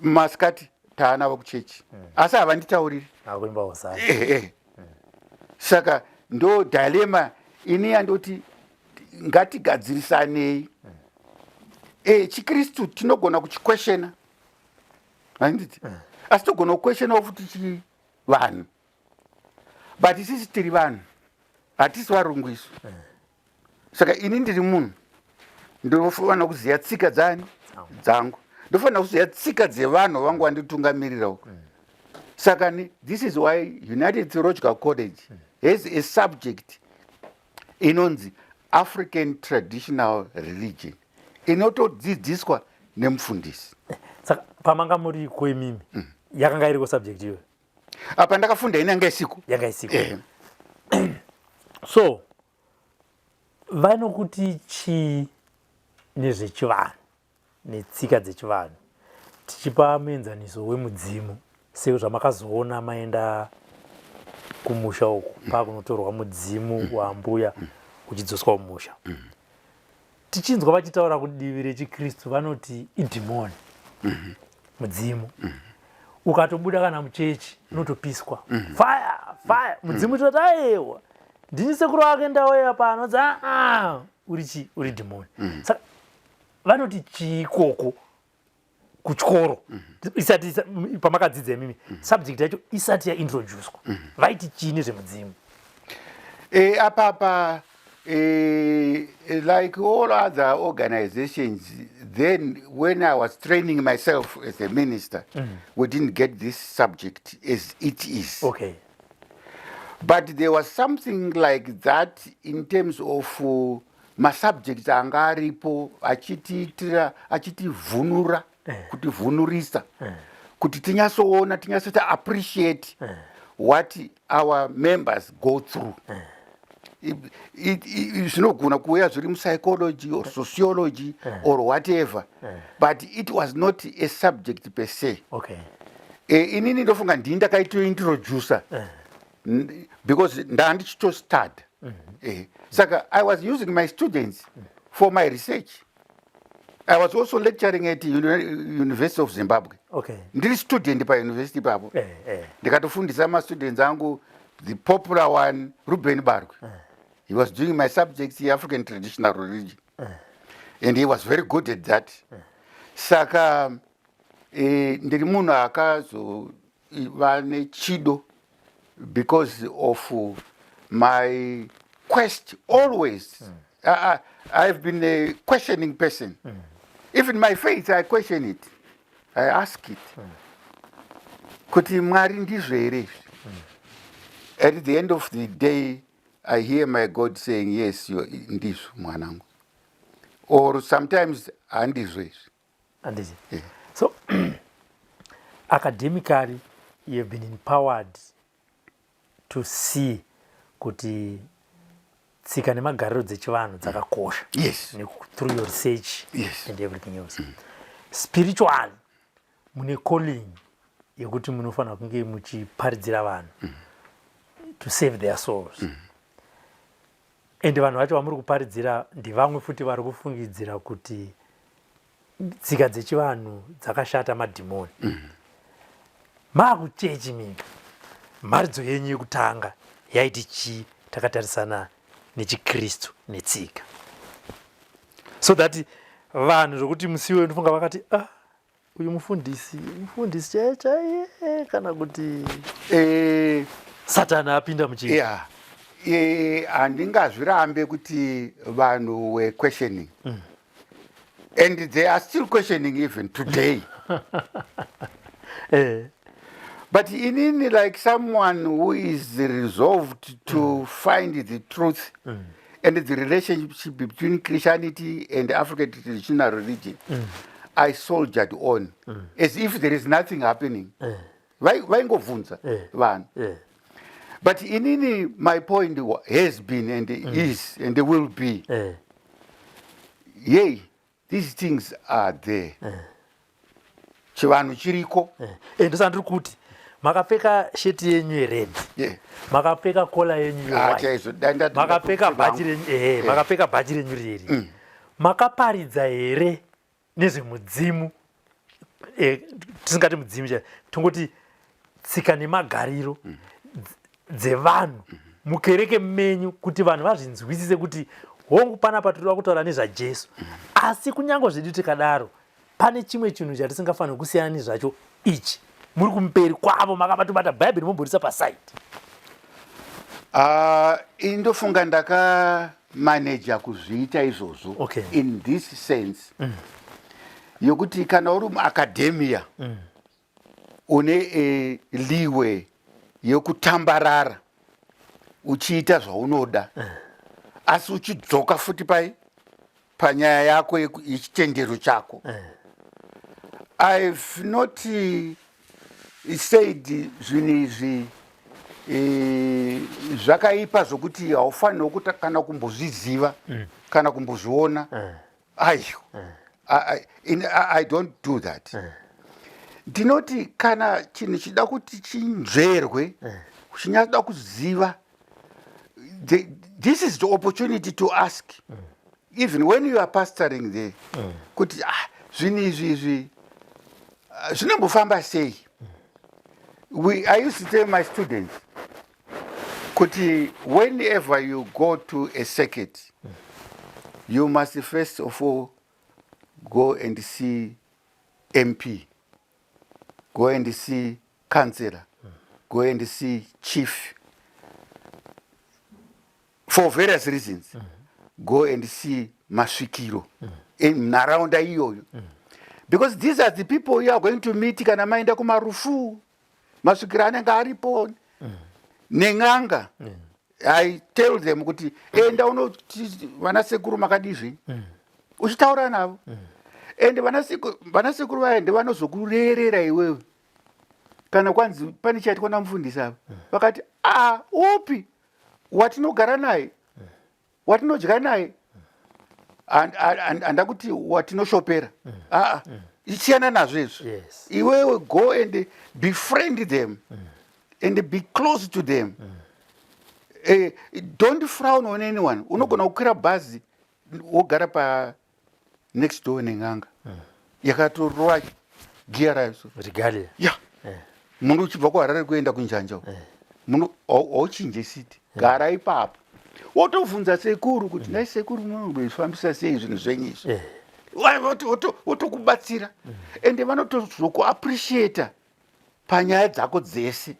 Speaker 3: Masikati taanavo kuchechi, asi havanditauriri.
Speaker 2: Akuimba hosana.
Speaker 3: Ehe. Saka ndo dilemma ini yandoti ngatigadzirisanei. ChiKristu tinogona kuchikweshena, handiti? Asi togona kukweshenawo futi chivanhu, but isisi tiri vanhu, hatisi varungu isu. Saka ini ndiri munhu, ndinofanira kuziva tsika dzani dzangu, ndofanira kuziva tsika dzevanhu vangu vanditungamirira uko. Saka this is why United Theological College has a subject inonzi African Traditional Religion, inotodzidziswa nemufundisi.
Speaker 2: Saka pamanga muriko imimi, yakanga iriko subject iyoyo?
Speaker 3: Apa ndakafunda ini yanga isiko.
Speaker 2: Yanga isiko. So vanokuti chii? Nezvechivanhu netsika dzechivanhu, tichipa muenzaniso wemudzimu sezvamakazoona maenda kumusha uku pakunotorwa mudzimu waambuya uchidzoswa mumusha. Tichinzwa vachitaura kudivi rechiKristu vanoti idhimoni mudzimu. Ukatobuda kana muchechi unotopiswa, fire fire mudzimu. Toti aiwa, ndini sekuru wake, ndauya pano. Aa, uri chi uri dhimoni. Saka vanoti chiikoko kuchikoro isati pamakadzidza imimi, subject yacho isati yaintroducwa, vaiti chii nezvemudzimu?
Speaker 3: Apapa like all other organizations, then when I was training myself as a minister, we didn't get this subject as it is. But there was something like that in terms of masubjects anga aripo achitiitira, achitivhunura, kutivhunurisa kuti tinyatsoona, tinyatsota appreciate what our members go through. Zvinogona kuuya zviri mupsychology or sociology or whatever, but it was not a subject per se. Inini ndofunga ndini ndakaitointroducer because ndaa ndichitostart. Saka I was using my students for my research. I was also lecturing at University of Zimbabwe. Ndiri student pauniversity ipapo. Ndikatofundisa mastudents angu, the popular one, Ruben Barwe. He was doing my subjects, African traditional religion, and he was very good at that. Saka ndiri munhu akazova nechido because of my quest always. I've been a questioning person. Even my faith, I question it, I ask it kuti Mwari, ndizvo here izvi? At the end of the day, I hear my God saying, "Yes, ndizvo mwanangu," or sometimes, "Handizvo izvi."
Speaker 2: Handiti? Yeah. So academically you have been empowered to see kuti tsika nemagariro dzechivanhu dzakakosha. Through your research and everything else. Spiritually mune calling yekuti munofanira kunge muchiparidzira vanhu to save their souls, and vanhu vacho vamuri kuparidzira ndevamwe futi vari kufungidzira kuti tsika dzechivanhu dzakashata, madhimoni. Maakuchechi mimi, mharidzo yenyu yekutanga yaiti chii takatarisana nechikristu netsika, so that vanhu zvokuti musiwe ndofunga vakati, "Ah, uyu mufundisi, mufundisi chaiye chaiye," kana kuti Satani apinda muchechi?
Speaker 3: Yeah, handingazvirambe kuti vanhu were questioning, and they are still questioning even today. But inini, like someone who is resolved to find the truth and the relationship between Christianity and African traditional religion, I soldiered on as if there is nothing happening. Vaingobvunza vanhu. But inini, my point has been and is and will be, yey, these things are there, chivanhu chiriko.
Speaker 2: Ndosaka ndiri kuti makapfeka sheti yenyu yered, makapfeka collar yenyu
Speaker 3: Ah,
Speaker 2: yewhite,
Speaker 3: chaizvo.
Speaker 2: Makapfeka bhachi renyu, ehe, makapfeka bhachi renyu riri, makaparidza here nezvemudzimu? Tisingati mudzimu chai, tongoti tsika nemagariro dzevanhu mukereke menyu, kuti vanhu vazvinzwisise kuti hongu, panapa tinoda kutaura nezvaJesu, asi kunyange zvedu tikadaro pane chimwe chinhu chatisingafaniri kusiyana nezvacho ichi. Muri kumberi kwavo makabatobata Bhaibheri, momborisa paside.
Speaker 3: Ah, ini ndofunga ndakamaneja kuzviita izvozvo in this sense yokuti kana uri muacademia, une leeway yekutambarara uchiita zvaunoda, asi uchidzoka futi pai panyaya yako yechitendero chako. I've not said zvinhu izvi zvakaipa zvokuti haufaniri kana kumbozviziva kana kumbozviona. Aiwa, I don't do that. Ndinoti kana chinhu chida kuti chinzverwe, chinyatsoda kuziva, this is the opportunity to ask, even when you are pastoring there, kuti, "Ah, zvinhu izvi ah, zvinombofamba sei?" I used to tell my students kuti whenever you go to a circuit, you must first of all go and see MP, go and see councillor, go and see chief for various reasons, go and see masvikiro enharaunda iyoyo, because these are the people you are going to meet kana maenda kumarufu. Masvikiro anenge aripo nen'anga. I tell them kuti enda unoti, "Vana sekuru, makadizvi?" Uchitaura navo, and vana sekuru vaya ndevanozokurerera iwewe. Kana kwanzi pane chaitwa namufundisi ava, vakati, "A, upi watinogara naye, watinodya naye?" Handakuti watinoshopera, aa, siyana nazvo izvi. Iwewe go and befriend them and be close to them. Don't frown on anyone. Unogona kukwira bhazi, wogara pa next door nen'anga yakatorova giya rayo so.
Speaker 2: Regalia.
Speaker 3: Ya, munhu uchibva kuHarare kuenda kunjanja uko, muno hauchinje seat, gara ipapo, wotobvunza sekuru kuti, "Nhai sekuru, munofambisa sei zvinhu zvenyu izvi?" Wotokubatsira, ende vanotozokuappreciata panyaya dzako dzese,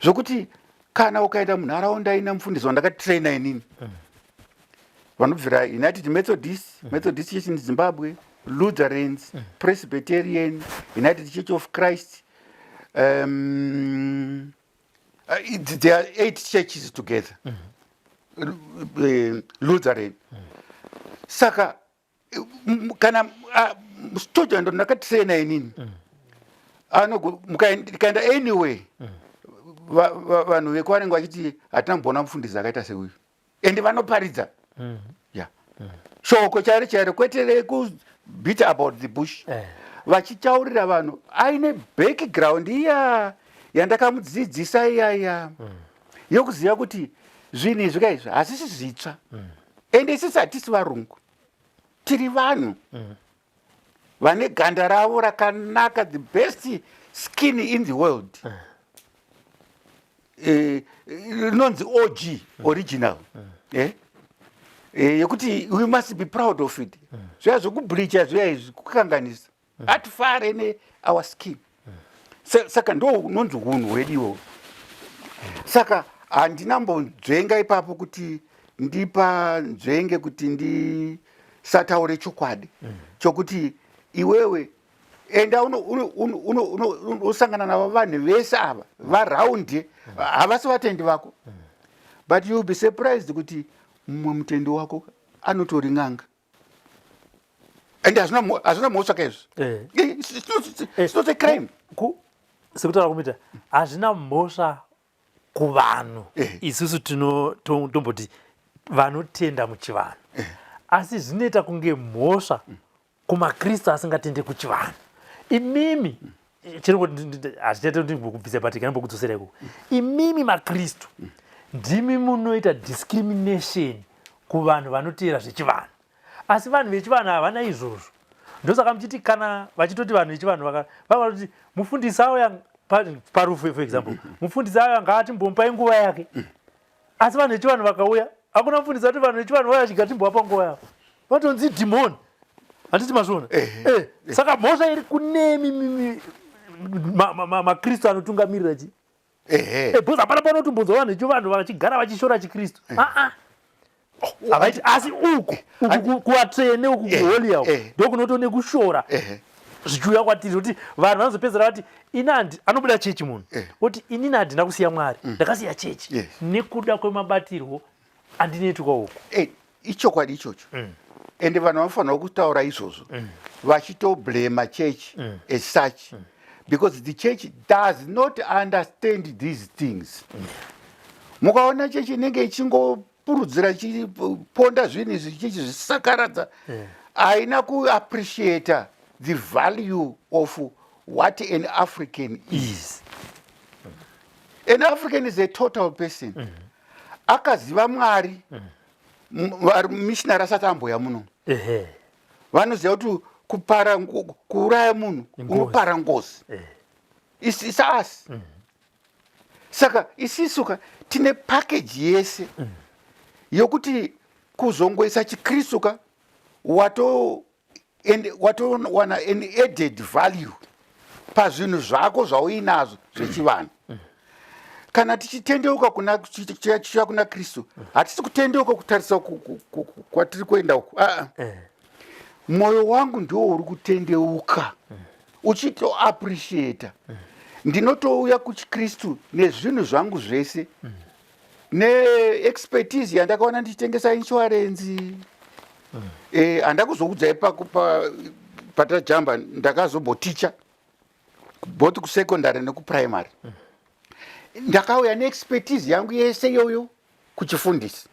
Speaker 3: zvokuti kana ukaenda munharaunda ina mufundisi wandakatraina inini, vanobvira United Methodist, Methodist Church in Zimbabwe, Lutherans, Presbyterian, United Church of Christ, there are eight churches together, Lutheran. Saka kana student ndakatraina inini, ndikaenda anyway, vanhu veko vanenge vachiti, "Hatina kumboona mufundisi akaita seuyu." Ende vanoparidza ya shoko chairo chairo, kwete rekubeat about the bush, vachitaurira vanhu aine background iya yandakamudzidzisa iyaya, yokuziva kuti zvinhu izvi kaizvi hazvisi zvitsva, ende isisi hatisi varungu, tiri vanhu vane ganda ravo rakanaka, the best skin in the world, rinonzi OG, original, yekuti we must be proud of it. Zviya zvekubleacha zviya izvi kukanganisa, hatifare neour skin. Saka ndo unonzi unhu hwedu iwowo. Saka handina mbonzvenga ipapo kuti ndipa nzvenge kuti ndisataure chokwadi chokuti iwewe enda unosangana navo. Vanhu vese ava varaundi havasi vatendi vako, but you will be surprised kuti mumwe mutendi wako anotori n'anga, and hazvina mhosva kaizvo. It's not a crime.
Speaker 2: Sekutaura kumuita, hazvina mhosva kuvanhu. Isusu tomboti vanotenda muchivanhu, asi zvinoita kunge mhosva kumakristu asingatende kuchivanhu. Imimi hazvichaite kuti kubvisa, but kana mbokudzosera ikoko, imimi makristu ndimi munoita discrimination kuvanhu vanoteera zvechivanhu, asi vanhu vechivanhu havana izvozvo. Ndosaka muchiti kana vachitoti vanhu vechivanhu vanoti mufundisi auya parufu, for example, mufundisi auya, ngaatimbomupai nguva yake. Asi vanhu vechivanhu vakauya, hakuna mufundisi ati vanhu vechivanhu vauya, chigatimbovapa nguva yavo. Vatonzi dhimoni, handiti mazviona? Saka mhosva iri kunemi mimi makristu anotungamirira chi because hapana panotombonzwa vanhu vechivanhu vachigara vachishora chikristu, aa, havaiti. Asi uku kuvatsvene uku, kuholy uku, ndokunotone kushora zvichiuya kwatiri, kuti vanhu vanozopedzera vati, "Ini handi." Anobuda chechi munhu oti, "Inini handina kusiya Mwari, ndakasiya chechi nekuda kwemabatirwo andinoitwa uku."
Speaker 3: Ichokwadi ichocho, ende vanhu vanofanirwa kutaura izvozvo vachitoblema church as such, because the church does not understand these things. Mukaona chechi inenge ichingo Ichipurudzira, ichiponda zvinhu izvi, ichizvisakaradza, haina kuappreciata the value of what an African is. An African is a total person. Akaziva Mwari missionary asati amboya muno. Vanoziva kuti kupara, kuuraya munhu, unopara ngozi. It's us. Saka isisuka tine package yese yokuti kuzongoisa chiKristu ka, wato and watowana an added value pazvinhu zvako zvauinazvo zvechivanhu. Kana tichitendeuka kuna chichiya kuna Kristu, hatisi kutendeuka kutarisa kwatiri kuenda uku. Aa, mwoyo wangu ndiwo uri kutendeuka, uchitoappreciata. Ndinotouya kuchiKristu nezvinhu zvangu zvese, neexpertise yandakaona ndichitengesa insurance. Handakuzokudzai patajamba, ndakazomboticha both kusecondary nekuprimary. Ndakauya neexpertise yangu yese iyoyo kuchifundisi.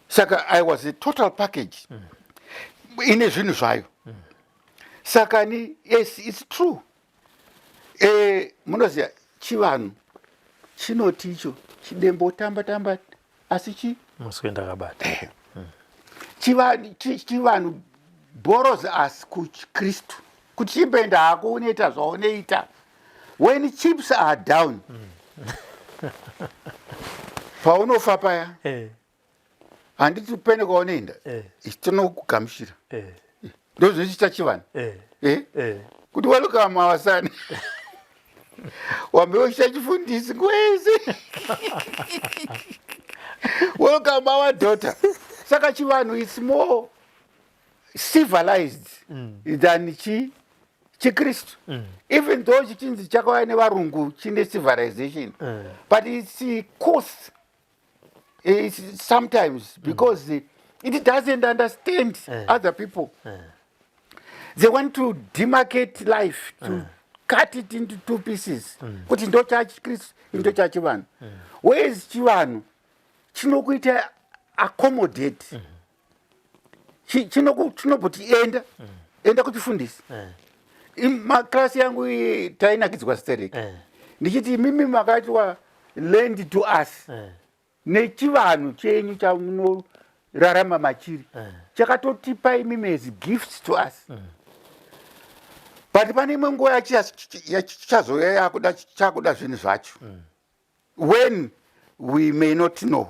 Speaker 3: Saka I was a total package ine zvinhu zvayo. Saka ni, yes, it's true. Munoziva chivanhu chinoti icho chidembo tamba tamba, asi chi
Speaker 2: Muswe ndakabata.
Speaker 3: Chivanhu borrows us kuchiKristu kuti chimboenda hako, unoita zvaunoita. When chips are down, paunofa paya, handiti pene kwaunoenda? Tinokugamuchira. Ndo zvinochiita chivanhu. Kuti welcome our son, wambe uchiita chifundisi kwese, welcome our daughter. Saka chivanhu is more civilized than chiKristu, even though chichinzi chakauya nevarungu, chine civilization, but it's coarse. It's sometimes because it doesn't understand other people. They want to demarcate life, to cut it into two pieces, kuti ndo chachiKristu, ndo chachivanhu, whereas chivanhu chinokuita accommodate. Chinoboti enda, enda kuchifundisi. Maklasi yangu iyi tainakidzwa stereki. Ndichiti imimi makaitwa lend to us nechivanhu chenyu chamunorarama machiri, chakatotipa imimi as gifts to us. But pane imwe nguva yachichazouya yakuda, chakuda zvinhu zvacho when we may not know.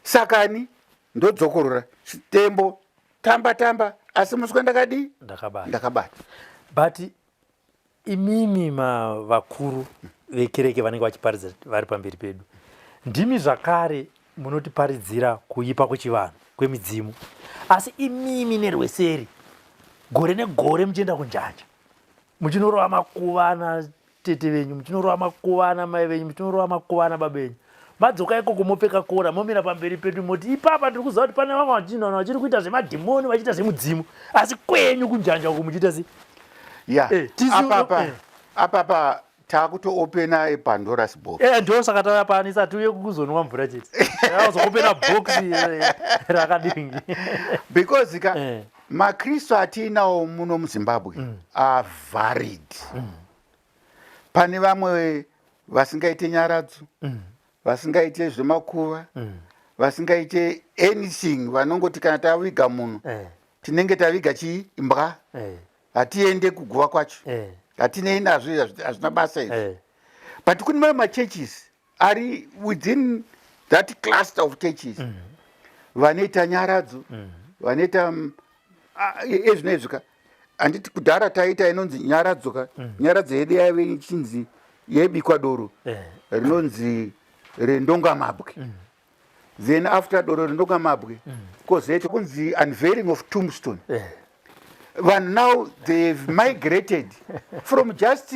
Speaker 3: Sakani ndodzokorora, chitembo tamba tamba, asi muswe ndakadii?
Speaker 2: Ndakabata.
Speaker 3: Ndakabata.
Speaker 2: But imimi vakuru vekereke vanenge vachiparidza vari pamberi pedu, ndimi zvakare munotiparidzira kuipa kwechivanhu, kwemidzimu, asi imimi nerweseri gore negore muchienda kunjanja, muchinorova makuva ana tete venyu, muchinorova makuva ana mai venyu, muchinorova makuva ana baba venyu. Madzoka ikoko, mopfeka kora, momira pamberi pedu, moti ipapa ndiri kuziva kuti pane vamwe vachinhu vachiri kuita zvemadhimoni, vachiita zvemudzimu, asi kwenyu kunjanja uko muchiita sei?
Speaker 3: Ya. Apapa apapa takutoopena ePandora's box.
Speaker 2: Ndo saka tauya pano, isati uye kuzonwa mvura chete, azoopena box rakadingi.
Speaker 3: Because ka maKristu atiinawo muno muZimbabwe are varied. Pane vamwe vasingaite nyaradzo, vasingaite zvemakuva, vasingaite anything, vanongoti kana taviga munhu, tinenge taviga chiimbwa, hatiende kuguva kwacho, hatinei nazvo, hazvina basa izvi. But kune mamwe machurches ari within that cluster of churches vanoita nyaradzo, vanoita ezvino izvi ka. Handiti kudhara taita inonzi nyaradzo ka? Nyaradzo yedu yaive ichinzi yaibikwa doro rinonzi rendongamabwe. Then after doro rendongamabwe kozoita kunzi unveiling of tombstone. Vanhu now they've migrated from just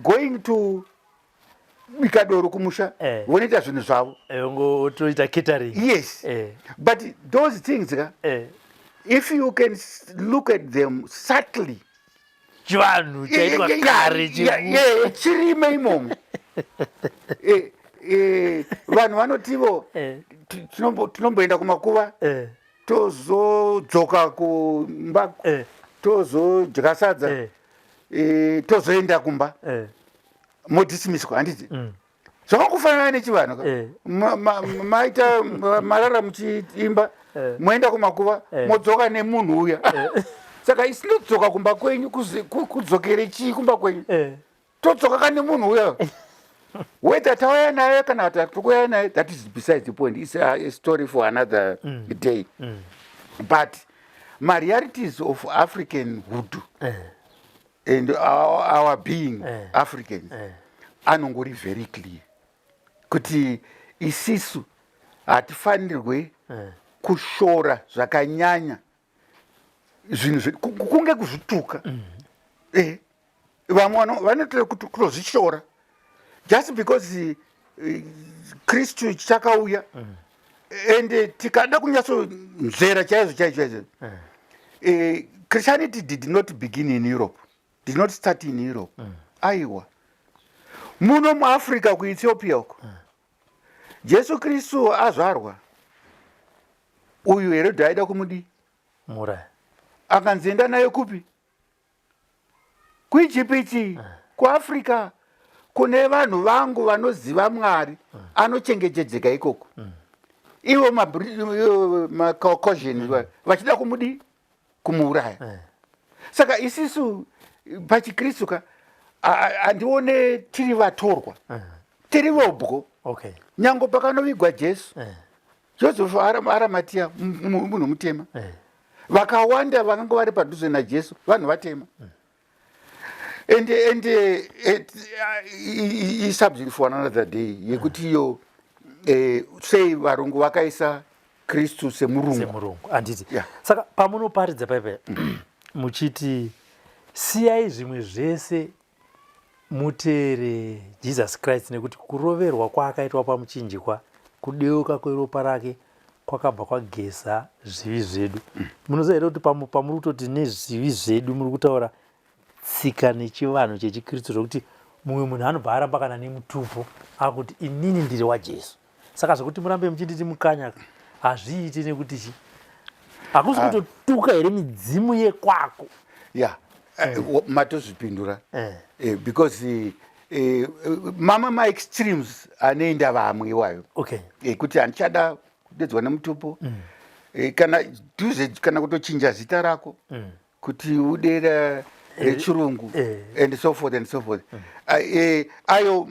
Speaker 3: going to bika doro kumusha, vonoita zvinhu zvavo.
Speaker 2: Otoita catering.
Speaker 3: Yes. But those things ka, if you can look at them subtly,
Speaker 2: chivanhu chaitwa kare.
Speaker 3: Chirime imomo. Vanhu vanotivo tinomboenda kumakuva, tozodzoka kumba, tozodya sadza, tozoenda kumba, modismiswa, handiti? Zvakangofanana nechivanhu ka. Maita marara muchiimba, moenda kumakuva, modzoka nemunhu uya. Saka isinodzoka kumba kwenyu, kudzokere chii kumba kwenyu? Todzoka ka nemunhu uya, whether tauya naye kana tatokuya naye, that is besides the point. It's a story for another day. But marealities of African hood and our being Africans anongori very clear kuti isisu hatifanirwe kushora zvakanyanya zvinhu kunge kuzvituka. Vamwe vanotoda kutozvishora just because Kristu chakauya. And tikada kunyatsonzvera chaizvo chaizvo chaizvo, Christianity did not begin in Europe, did not start in Europe. Aiwa, muno muAfrica, kuEthiopia uko. Jesu Kristu azvarwa, uyu Herodhi aida kumudii?
Speaker 2: Muraya.
Speaker 3: Akanzi enda naye kupi? KuIjipiti, kuAfrica, kune vanhu vangu vanoziva Mwari, anochengetedzeka ikoko. Ivo maCaucasian vachida kumudii? Kumuuraya. Saka isisu pachikristu ka, handione tiri vatorwa, tiri vobwo. Nyange pakanovigwa Jesu, Joseph Aramatiya munhu mutema. Vakawanda vakanga vari padhuze naJesu vanhu vatema. And isubject for another day yekuti iyo sei varungu vakaisa Kristu semurungu.
Speaker 2: Semurungu, handiti?
Speaker 3: Yeah.
Speaker 2: Saka pamunoparidza paipa muchiti siyai zvimwe zvese muteere Jesus Christ, nekuti kuroverwa kwaakaitwa pamuchinjikwa, kudeuka kweropa rake kwakabva kwageza zvivi zvedu, munoziva here kuti pamuri kutoti nezvivi zvedu, muri kutaura tsika nechivanhu chechikristu, zvokuti mumwe munhu anobva aramba kana nemutupo, akuti inini ndiri waJesu? Saka zvekuti murambe muchinditi mukanyaka hazviiti, nekuti chi hakusi kutotuka here midzimu yekwako?
Speaker 3: Ya, matozvipindura. Because mama maextremes anoenda vamwe iwayo ekuti handichada kudedzwa nemutupo, kana dhuze, kana kutochinja zita rako kuti udera rechirungu and so forth and so forth. Ayo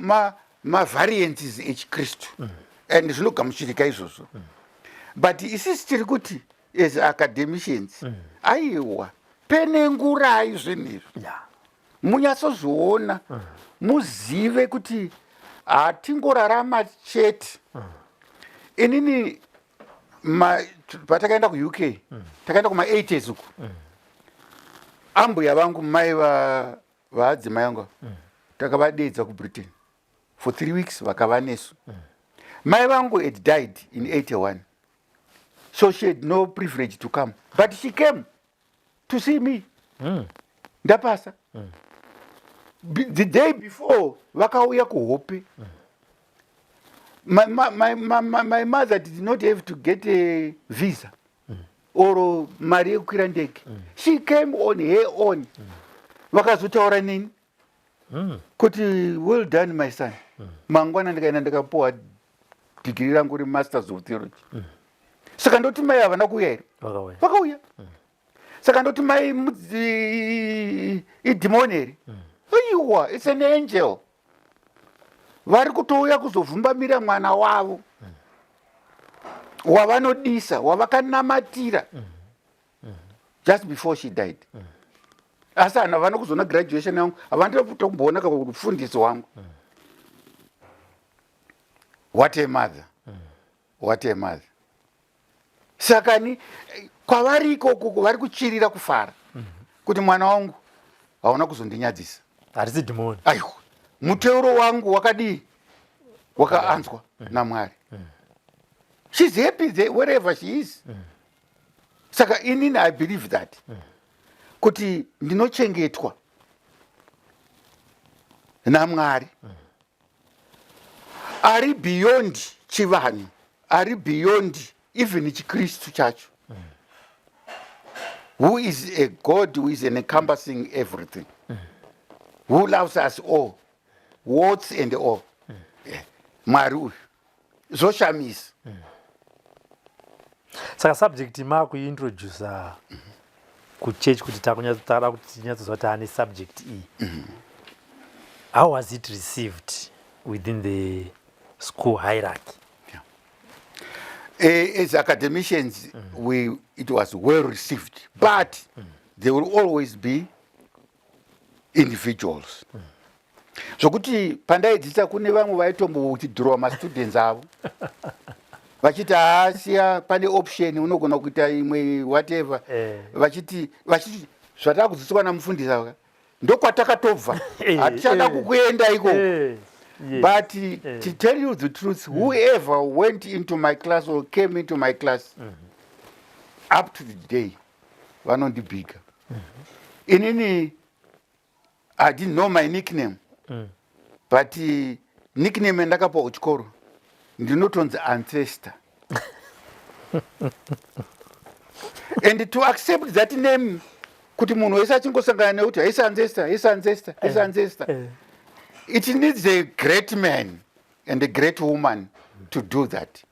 Speaker 3: mavariances echikristu and zvinogamuchirika izvozvo. But isisi tiri kuti as academicians, aiwa, penengurai zvinhu izvi, munyatsozviona, muzive kuti hatingorarama chete. Inini patakaenda kuUK, takaenda kuma-80s uku, ambuya vangu, mai vaadzimai vangu, takavadedza kuBritain for 3 weeks, vakava nesu. Mai vangu had died in 81, so she had no privilege to come, but she came to see me ndapasa. The day before vakauya kuhope. My mother did not have to get a visa or mari yekukwira ndege. She came on her own. Vakazotaura neni kuti "Well done, my son." Mangwana ndikaenda, ndikapuwa dhigiri rangu remasters of theology. Saka ndoti mai havana kuuya here?
Speaker 2: Vakauya.
Speaker 3: Vakauya. Saka ndoti mai idhimoni here? Aiwa, it's an angel. Vari kutouya kuzovhumbamira mwana wavo wavanodisa, wavakanamatira just before she died. Asi hana havana kuzoona graduation yangu, havana kutomboona kufundisi wangu. What a mother, what a mother! Saka ni kwavari ikoko vari kuchirira kufara kuti mwana wangu hauna kuzondinyadzisa.
Speaker 2: Harisi dhimoni.
Speaker 3: Aiwa, muteuro wangu wakadii? Wakaanzwa naMwari. She's happy there, wherever she is. Saka inini I believe that kuti ndinochengetwa naMwari. Ari beyond chivanhu, ari beyond even chiKristu chacho, who is a God who is encompassing everything, who loves us all, warts and all. Mwari uyu zvoshamisa.
Speaker 2: Saka subject makuintroducer kuchurch kuti takunyatsotaura kuti tinyatsoziva kuti ane subject iyi, how was it received within the school hierarchy?
Speaker 3: As academicians, it was well received, but there will always be individuals zvokuti pandaidzidza kune vamwe vaitombowithdraw mastudents avo vachiti haasiya, pane option unogona kuita imwe, whatever. Vachiti zvatakudzidziswa namufundisi ava ndokwatakatobva, hatichada kukuenda ikoko. But to tell you the truth, whoever went into my class or came into my class, up to the day vanondibhiga. Inini I didn't know my nickname, but nickname yandakapiwa kuchikoro ndinotonzi Ancestor, and to accept that name kuti munhu wese achingosangana nekuti haisi ancestor, haisi ancestor, haisi ancestor, it needs a great man and a great woman to do that,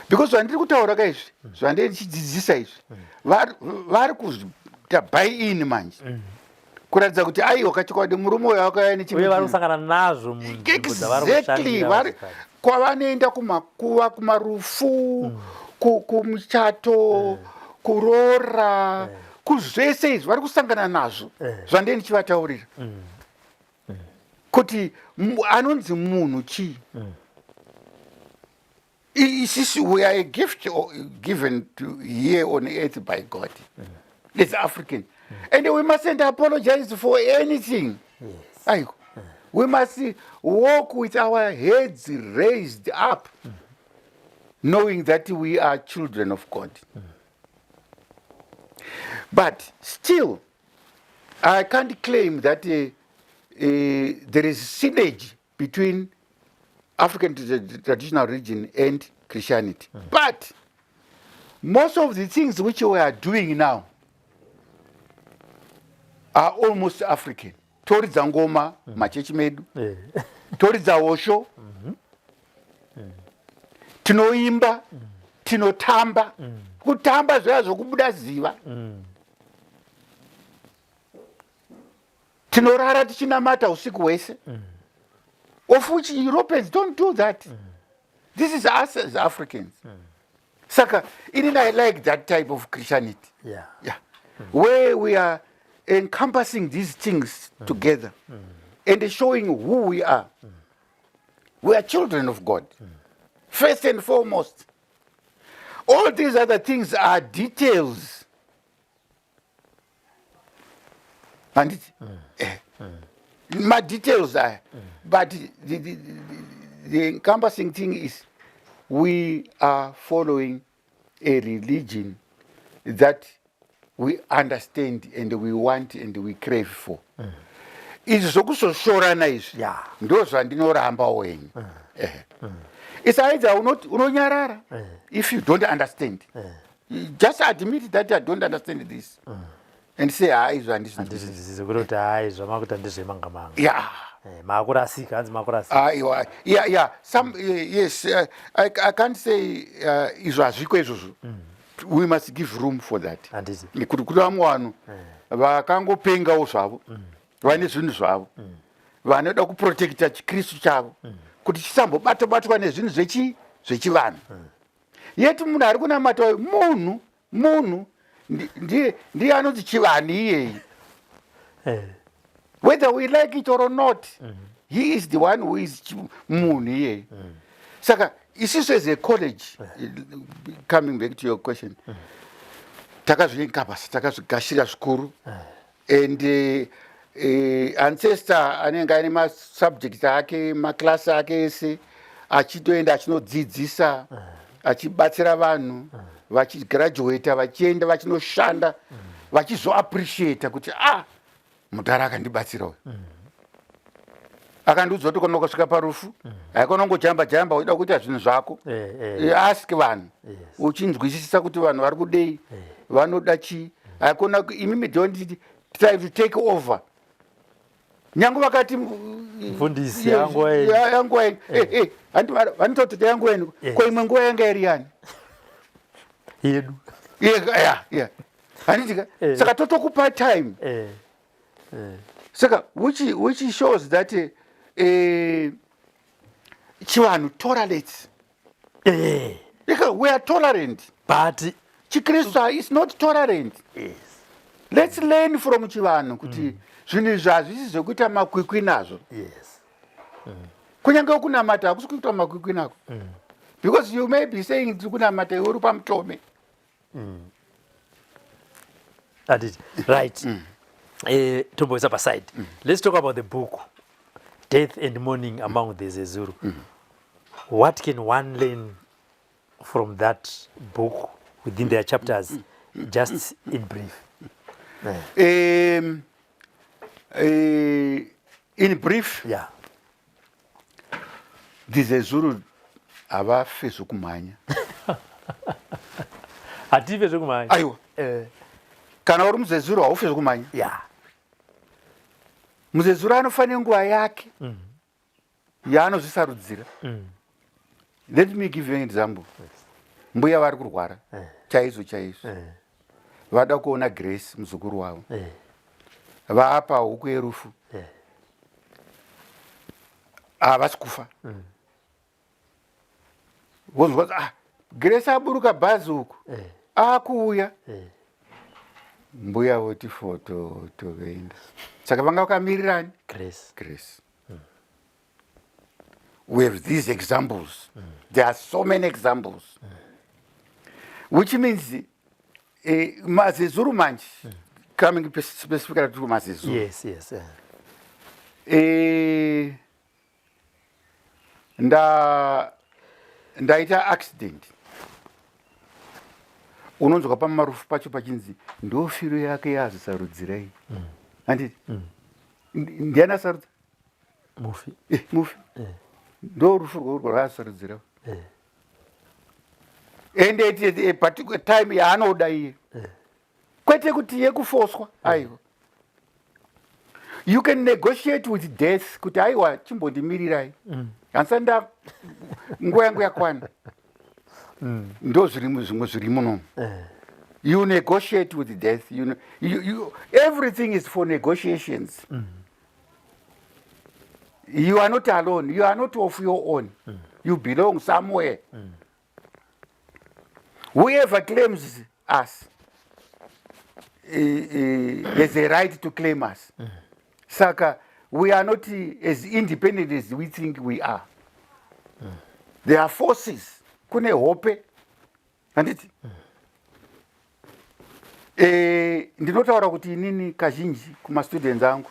Speaker 3: because zvandiri kutaura ka izvi, zvandiri ndichidzidzisa izvi, vari kuita buy in manje, kuratidza kuti aiwa, kachokwadi murume uyo akauya.
Speaker 2: Uye vari kusangana nazvo munzvimbo dzavari
Speaker 3: Exactly.
Speaker 2: kushandira vachifara.
Speaker 3: Kwavanoenda kumakuva, kumarufu, kumuchato, kuroora, kuzvese izvi vari kusangana nazvo zvandee ndichivataurira kuti anonzi munhu chii. Isusu we are a gift given to here on earth by God as African, and we mustn't apologize for anything. Aiko, we must walk with our heads raised up, knowing that we are children of God. But still I can't claim that there is synergy between African traditional religion and Christianity. But most of the things which we are doing now are almost African. Toridza ngoma machechi medu, toridza hosho, tinoimba, tinotamba, kutamba zvoya zvokubuda ziva, tinorara tichinamata usiku hwese, of which Europeans don't do that. This is us as Africans. Saka inini I like that type of Christianity, yeah, where we are encompassing these things together and showing who we are. We are children of God first and foremost. All these other things are details, handiti? Madetails aya, but the encompassing thing is we are following a religion that we understand and we want and we crave for. Izvi zvokuzoshorana izvi ndo zvandinorambawo henyu. It's either unonyarara if you don't understand, just admit that I don't understand this and say, "Ha, izvo handizvinzwisisi."
Speaker 2: Handizvinzwisisi kuti hai, zvamakuita ndezvemangamanga. Makurasika, hanzi makurasika.
Speaker 3: Aiwa, yeah, some yes, I can't say izvo hazviko izvozvo. We must give room for that.
Speaker 2: Handiti?
Speaker 3: Kuti kune vamwe vanhu vakangopengawo zvavo, vane zvinhu zvavo, vanoda kuprotecta chiKristu chavo kuti chisambobatwa-batwa nezvinhu zvechivanhu. Yeti munhu ari kunamata uyu munhu ndiye anonzi chivanhu iyeyi. Whether we like it or not, he is the one who is munhu iyeye. Saka isusu as a college, coming back to your question, takazviencompass, takazvigashira zvikuru, and ancestor anenge aine masubject ake, maklasi ake ese, achitoenda achinodzidzisa, achibatsira vanhu vachigraduata, vachienda vachinoshanda, vachizoappreciata kuti, "Ah, mudhara akandibatsira uyu." Akandiudza kuti kana ukasvika parufu, haikona kungojamba jamba uchida kuita zvinhu zvako. Ask vanhu, uchinzwisisa kuti vanhu vari kudei, vanoda chii. Haikona imimi, don't try to take over. Nyange vakati
Speaker 2: Mfundisi, yanguva yenyu.
Speaker 3: Yanguva yenyu. Hanti vanototi yanguva yenyu? Ko imwe nguva yanga iri yani?
Speaker 2: Yedu.
Speaker 3: Yeah, handitika? Saka totokupa time. Saka which shows that chivanhu tolerates. We are tolerant.
Speaker 2: But
Speaker 3: Chikristu is not tolerant. Let's learn from chivanhu kuti zvinhu izvi hazvisi zvekuita makwikwi nazvo. Kunyange kunamata hakusi kuitwa makwikwi nako, because you may be saying tiri kunamata, iwe uri pamutome.
Speaker 2: Anditi right? Tomboisa paside. Let's talk about the book, Death and Mourning Among the Zezuru. What can one learn from that book within their chapters, just in brief?
Speaker 3: In brief, the Zezuru havafe zvokumhanya.
Speaker 2: Hatife zvekumhanya.
Speaker 3: Aiwa. Kana uri muZezuru haufe zvokumhanya. MuZezuru anofanira nguva yake yaanozvisarudzira. Let me give you an example. Mbuya vari kurwara chaizvo chaizvo, vada kuona Grace, muzukuru wavo. Vaapa huku yerufu. Havasi kufa. Vonzwa kuti, ah, Grace aburuka bhazi uku, akuuya. Mbuya voti foto toenda. Saka vanga vakamirirani?
Speaker 2: Grace.
Speaker 3: Grace. We have these examples. There are so many examples, which means maZezuru manje, coming specifically to maZezuru, ndaita accident, unonzwa pamarufu pacho pachinzi ndofiro yake yaazvisarudzirai. Handiti ndiani asarudza?
Speaker 2: Mufi.
Speaker 3: Mufi. Ndo rufu rwaasarudzira and at a particular time yaanoda iye, kwete kuti yekufoswa. Aiwa, you can negotiate with death kuti aiwa, chimbondimirirai, handisati nda nguva yangu yakwana. Ndo zviri zvimwe zviri munomu. You negotiate with death. You, know, you, you, everything is for negotiations. You are not alone. You are not of your own. You belong somewhere. Whoever claims us has a right to claim us. Saka we are not as independent as we think we are. There are forces. Kune hope, handiti? Ndinotaura kuti inini kazhinji kumastudents angu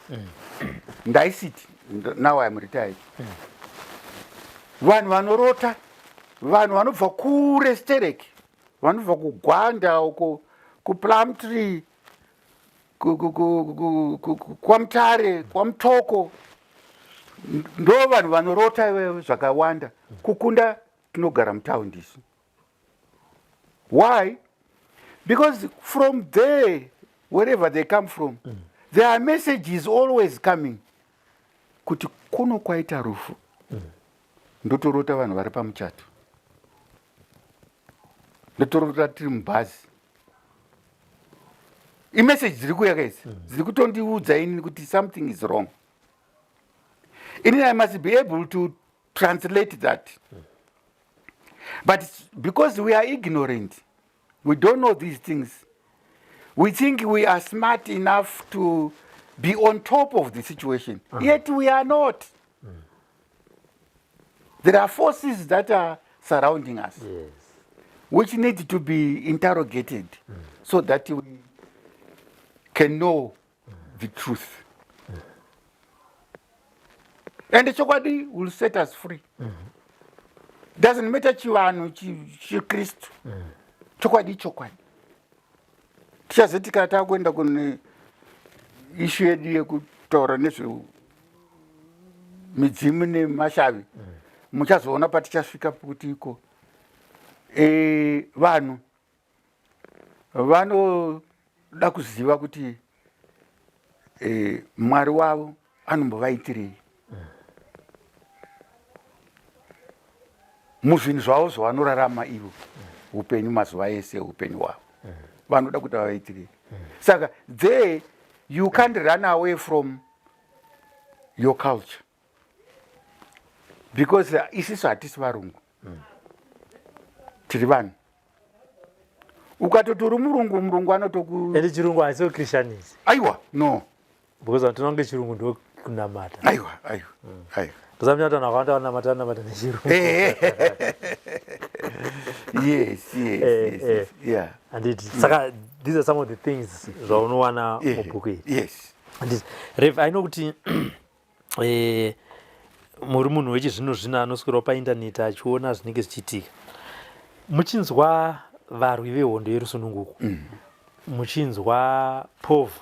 Speaker 3: ndaisiti, now I am retired, vanhu vanorota, vanhu vanobva kure sterek, vanobva kuGwanda uko, kuPlumtree, kwaMutare, kwaMutoko, ndo vanhu vanorota ivevo zvakawanda kukunda tinogara mutaundi isu. Why? Because from there, wherever they come from, there are messages always coming kuti kuno kwaita rufu. Ndotorota vanhu vari pamuchato, ndotorota tiri mubhazi. Imeseji dziri kuuya kaidzi, dziri kutondiudza inini kuti something is wrong. Inini I must be able to translate that, but because we are ignorant, we don't know these things. We think we are smart enough to be on top of the situation, yet we are not. There are forces that are surrounding us which need to be interrogated so that we can know the truth, and chokwadi will set us free. Doesn't matter chivanhu, chiKristu, chokwadi chokwadi. Tichazoti kana takuenda kune issue yedu yekutaura nezve midzimu nemashavi muchazoona patichasvika kuti iko e, vanhu vanoda kuziva kuti e, mwari wavo anombovaitirei muzvinhu zvavo zvavanorarama ivo upenyu mazuva ese upenyu hwavo vanoda kuti vavaitirei. Saka there you can't run away from your culture because isisu hatisi varungu, tiri vanhu. Ukatoti uri murungu, murungu anotoku
Speaker 2: Ende chirungu haisi Christianity.
Speaker 3: Aiwa, no.
Speaker 2: Because vanhu tinonge chirungu ndo kunamata.
Speaker 3: Aiwa, aiwa, aiwa.
Speaker 2: Ndosati vanhu vakawanda vanamata, vanamata nechirungu.
Speaker 3: Yes, yeah.
Speaker 2: Handiti? Saka these are some of the things zvaunowana mubhuku iri.
Speaker 3: Yes.
Speaker 2: Handiti, Rev, I know kuti muri munhu wechizvino zvino anoswerawo paindaneti achiona zvinenge zvichiitika. Muchinzwa varwi vehondo yerusununguko, muchinzwa povho,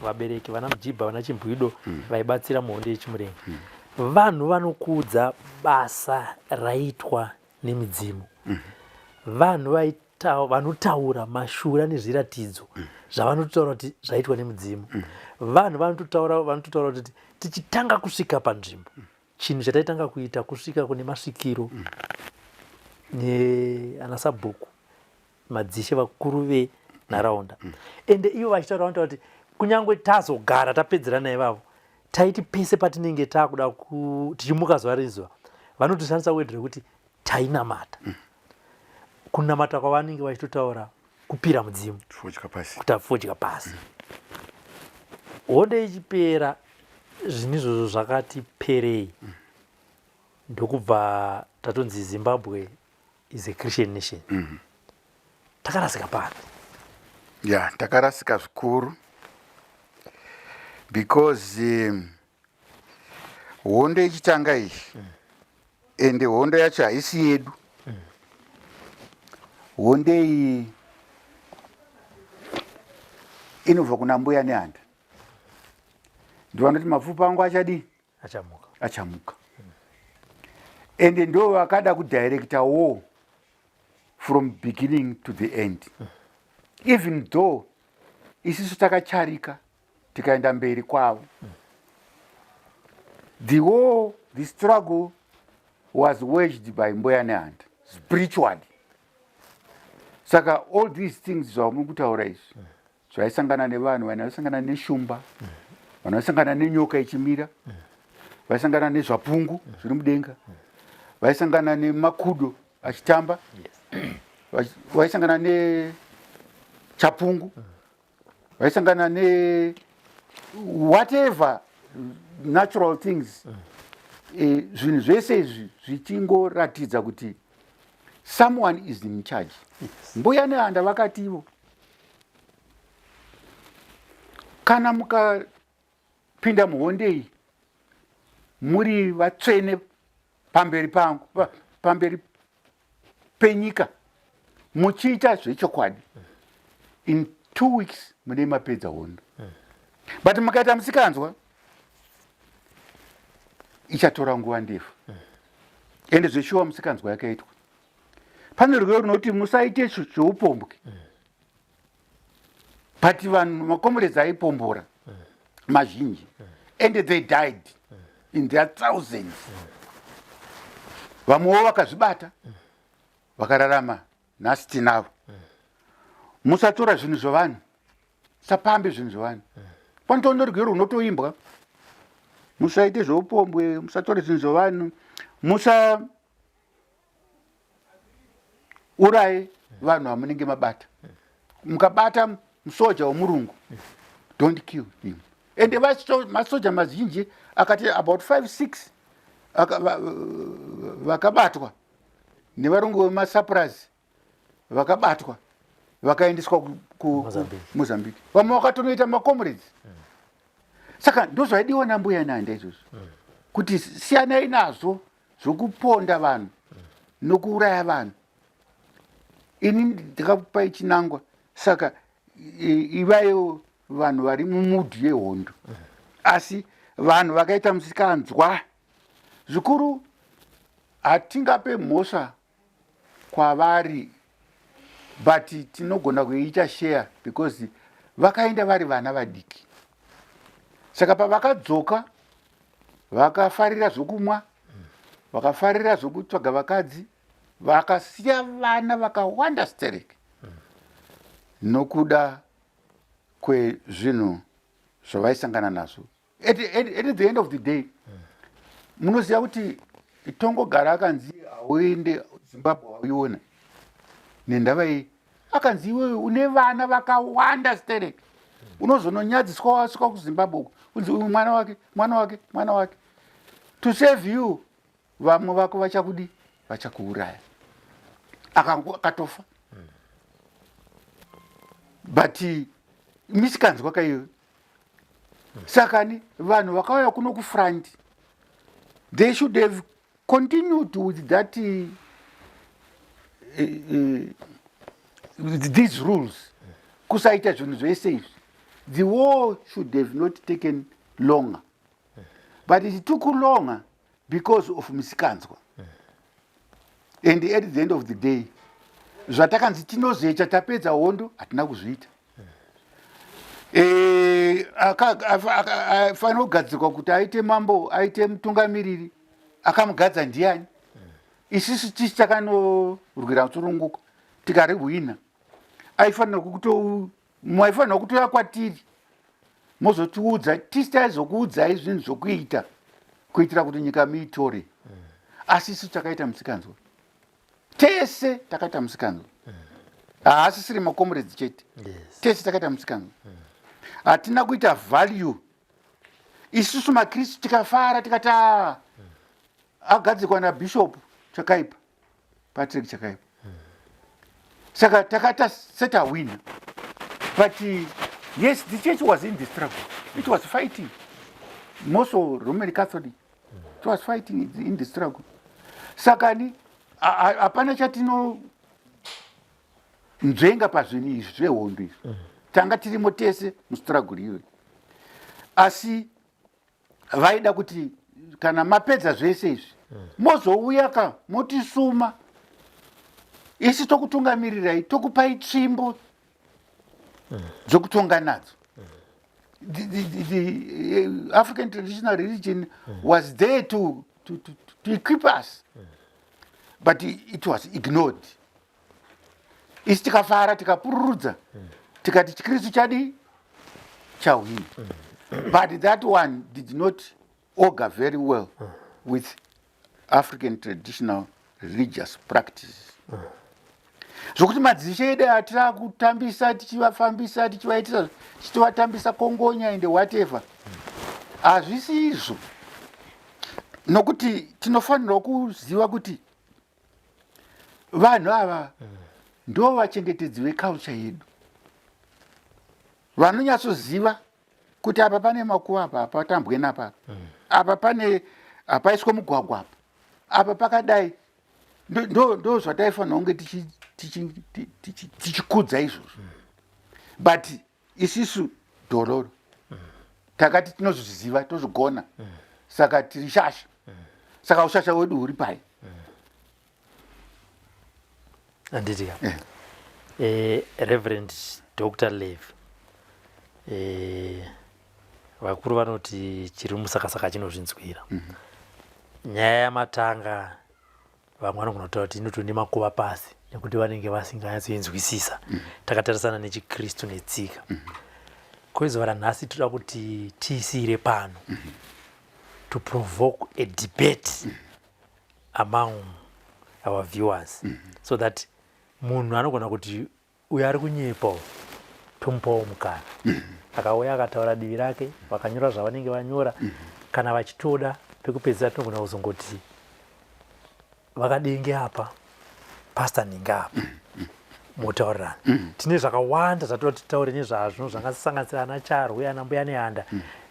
Speaker 2: vabereki vana Mujibha, vana Chimbwido vaibatsira muhondo yeChimurenga, vanhu vanokudza basa raitwa nemidzimu, vanhu vanotaura mashura nezviratidzo zvavanototaura kuti zvaitwa nemidzimu. Vanhu vanototaura kuti tichitanga kusvika panzvimbo, chinhu chataitanga kuita kusvika kune masvikiro neanasabhuku, madzishe, vakuru venharaunda. Ende ivo vachitaura, vanotaura kuti kunyange tazogara tapedzerana ivavo, taiti pese patinenge takuda tichimuka zuva rezuva, vanotoshandisa word rekuti tainamata. Kunamata kwavanenge vachitotaura kupira mudzimu.
Speaker 3: Fodya pasi.
Speaker 2: Kuti afodya pasi. Hondo ichipera, zvinhu izvozvo zvakati perei, ndokubva tatonzi Zimbabwe is a Christian nation. Takarasika papi?
Speaker 3: Ya, takarasika zvikuru because hondo ichitanga iyi, ende hondo yacho haisi yedu. Hondo iyi inobva kuna Mbuya Nehanda, ndivanoti mapfupa angu achadii?
Speaker 2: Achamuka.
Speaker 3: Achamuka. Ende ndo vakada kudirecta war from beginning to the end, even though isisu takacharika tikaenda mberi kwavo. The war, the struggle was waged by Mbuya Nehanda spiritually. Saka all these things zvamuri kutaura izvi zvaisangana nevanhu, vanhu vaisangana neshumba, vanhu vaisangana nenyoka ichimira, vaisangana nezvapungu zviri mudenga, vaisangana nemakudo achitamba, vaisangana nechapungu, vaisangana ne whatever natural things. Zvinhu zvese izvi zvichingoratidza kuti someone is in charge. Mbuya Nehanda vakativo kana mukapinda muhondo iyi muri vatsvene pamberi pangu, pamberi penyika, muchiita zvechokwadi, in 2 weeks mune mapedza hondo, but mukaita musikanzwa ichatora nguva ndefu. Ende zveshuwa musikanzwa yakaitwa. Pane rwiyo runoti musaite zveupombwe, but vanhu makomuredzi aipombora mazhinji and they died in their thousands. Vamwewo vakazvibata, vakararama, nhasi tinavo. Musatora zvinhu zvevanhu, sapambe zvinhu zvevanhu. Panotondo rwiyo runotoimbwa: musaite zveupombwe, musatore zvinhu zvevanhu, musa uraye vanhu vamunenge mabata. Mukabata musoja womurungu, don't kill him. Ende masoja mazhinji akati about 5 6 vakabatwa nevarungu vemasapurazi, vakabatwa vakaendeswa kuMozambique, vamwe vakatonoita macomrades. Saka ndozvaidiwa naMbuya Nehanda izvozvo, kuti siyanai nazvo zvokuponda vanhu nokuuraya vanhu. Ini ndakakupai chinangwa, saka ivaiwo vanhu vari mumudhu yehondo. Asi vanhu vakaita musikanzwa. Zvikuru hatingape mhosva kwavari, but tinogona kuiita share because vakaenda vari vana vadiki. Saka pavakadzoka vakafarira zvokumwa, vakafarira zvokutsvaga vakadzi, vakasiya vana vakawanda stereki nokuda kwezvinhu zvavaisangana nazvo. At the end of the day, munoziva kuti Tongogara akanzi hauende Zimbabwe, waiona nendava iyi, akanzi iwewe une vana vakawanda stereki, unozononyadziswa wasvika kuZimbabwe uko, unzi uyu mwana wake, mwana wake, mwana wake. To save you, vamwe vako vachakudi, vachakuuraya. Akatofa, but misikanzwa kaiyo. Sakani vanhu vakauya kuno kufront, they should have continued with that with these rules, kusaita zvinhu zvese izvi. The war should have not taken longer, but it took longer because of misikanzwa. And at the end of the day, zvatakanzi tinozoita tapedza hondo hatina kuzviita. Afanira kugadzirwa kuti aite mambo, aite mutungamiriri, akamugadza ndiani? Isisu tisi takanorwira rusununguko tikarihwina. Aifanira kuto, maifanira kutoya kwatiri mozotiudza, tisi taizokuudzai zvinhu zvokuita kuitira kuti nyika muitore. Asi isu takaita musikanzwa, tese takaita musikanzwa, haasisiri macomrades chete. Tese takaita musikanzwa, hatina kuita value. Isusu maKristu tikafara, tikati, "Ah, agadzikwa nabishop Chakaipa, Patrick Chakaipa." Saka takata setawina. But yes, the church was in the struggle. It was fighting, most of Roman Catholic, it was fighting in the struggle. Saka ni hapana chatino nzvenga pazvinhu izvi zvehondo izvi. Tanga tirimo tese mustruggle iyoyo, asi vaida kuti kana mapedza zvese izvi, mozouya ka motisuma, isi tokutungamirirai, tokupai tsvimbo dzokutonga nadzo. The African traditional religion was there to equip us, but it was ignored. Isi tikafara, tikapururudza, tikati chiKristu chadi chahwina. But that one did not augur very well with African traditional religious practices, zvokuti madzishe edu atira kutambisa, tichivafambisa, tichivaitisa, tichitovatambisa kongonya and whatever, hazvisi izvo, nokuti tinofanirwa kuziva kuti vanhu ava ndo vachengetedzi veculture yedu, vanonyatsoziva kuti apa pane makuva, apa hapatambwe napapa, apa pane hapaiswe mugwagwa, apa apa pakadai. Ndo zvataifanira kunge tichikudza izvozvo. But isisu dhororo takati tinozviziva, tozvigona, saka tiri shasha. Saka ushasha hwedu huri pai?
Speaker 2: Handiti ka? Reverend Dr Lev, vakuru vanoti chiri musakasaka chinozvinzwira. Nyaya yamatanga, vamwe vanogona kutaura kuti inotone makuva pasi nekuti vanenge vasinganyatsoinzwisisa. Takatarisana nechiKristu netsika kwezuva ranhasi, toda kuti tiisiyire pano to provoke a debate among our viewers, so that munhu anogona kuti uyo ari kunyepa tomupawo mukana, akauya akataura divi rake, vakanyora zvavanenge vanyora. Kana vachitoda pekupedzisa, tinogona kuzongoti vakadenge apa, Pastor Ninga apa, motaurirana. Tine zvakawanda zvatoda kuti titaure nezvazvo, zvangasanganisira ana Charwe, ana Mbuya Nehanda.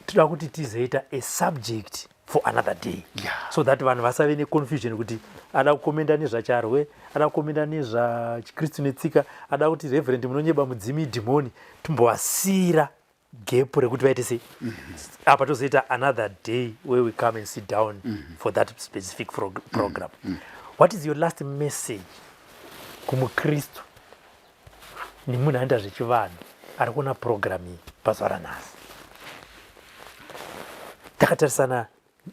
Speaker 2: Toda kuti tizoita a subject for another day so that vanhu vasave neconfusion kuti ada kukomenda nezvaCharwe, ada kukomenda nezvachiKristu netsika, ada kuti reverend munonyeba, mudzimi, dhimoni. Timbovasiyira. Gap rekuti vaite sei apa, tozoita another day where we come and sit down for that specific program. What is your last message kumukristu nemunhu anoita zvechivanhu ari kuona program iyi pazuva ranhasi, takatarisana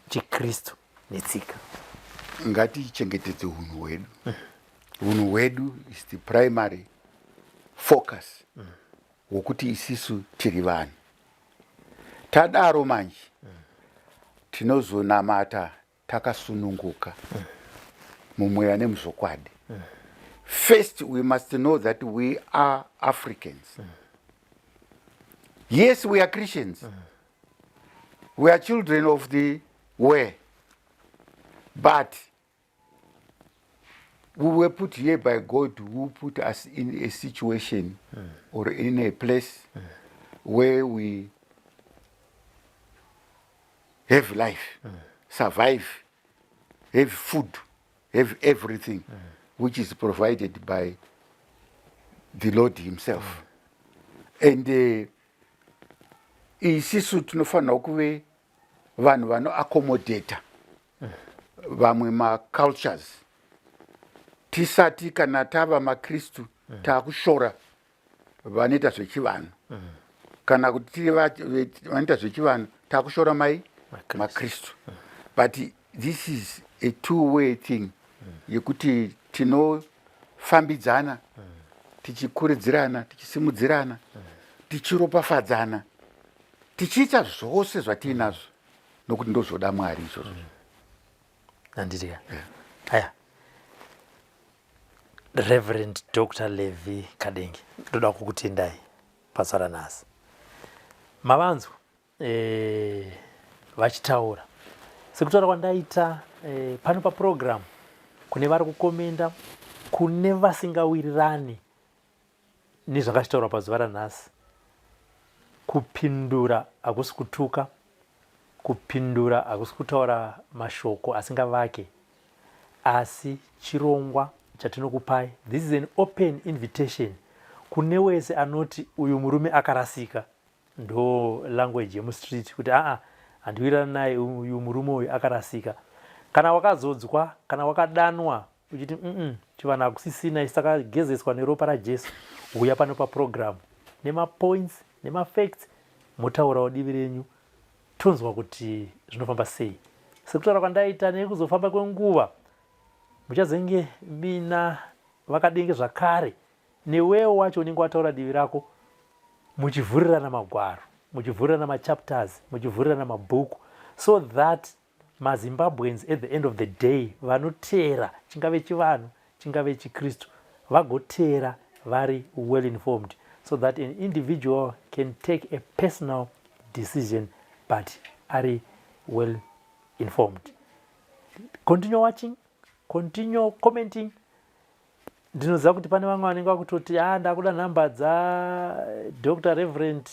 Speaker 2: chikristu netsika?
Speaker 3: Ngatichengetedze unhu hwedu. Unhu hwedu is the primary focus wokuti isisu tiri vanhu. Tadaro manje, tinozonamata takasununguka mumweya nemuzvokwadi. First we must know that we are Africans. Yes, we are Christians, we are children of the way, but we were put here by God, who put us in a situation or in a place where we have life, survive, have food, have everything which is provided by the Lord himself. And isisu tinofanira kuve vanhu vanoaccommodata vamwe macultures. Tisati kana tava makristu taakushora vanoita zvechivanhu, kana kuti tiri vanoita zvechivanhu taakushora mai makristu. But this is a two way thing yekuti tinofambidzana tichikurudzirana, tichisimudzirana, tichiropafadzana, tichiita zvose zvatiinazvo, nokuti ndozvoda Mwari izvozvo.
Speaker 2: Handiti ka? Aya, Reverend Dr Levi Kadenge, ndoda kukutendai pazuva ranhasi. Mavanzwa vachitaura. Sekutaura kwandaita pano paprogram, kune vari kukomenda, kune vasingawirirani nezvakachitaurwa pazuva ranhasi, kupindura hakusi kutuka, kupindura hakusi kutaura mashoko asingavake, asi chirongwa chatinokupai, this is an open invitation kune wese anoti uyu murume akarasika. Ndo language yemustreet kuti aa, handiwirirani naye uyu murume, uyu akarasika. Kana wakazodzwa, kana wakadanwa uchiti chivanhu hakusisina, isu takagezeswa neropa raJesu, uya pano paprogram nemapoints nemafacts, motaurawo divi renyu, tonzwa kuti zvinofamba sei. Sekutaura kwandaita, nekuzofamba kwenguva muchazenge mina vaKadenge zvakare, newewo wacho unenge wataura divi rako, muchivhurirana magwaro, muchivhurirana machapters, muchivhurirana mabhuku, so that maZimbabweans at the end of the day vanoteera, chingave chivanhu, chingave chikristu, vagoteera vari well informed, so that an individual can take a personal decision but ari well informed. Continue watching, continue commenting. Ndinoziva kuti pane vamwe vanenge vakutoti, "A, ndakuda nhamba dzaDr Reverend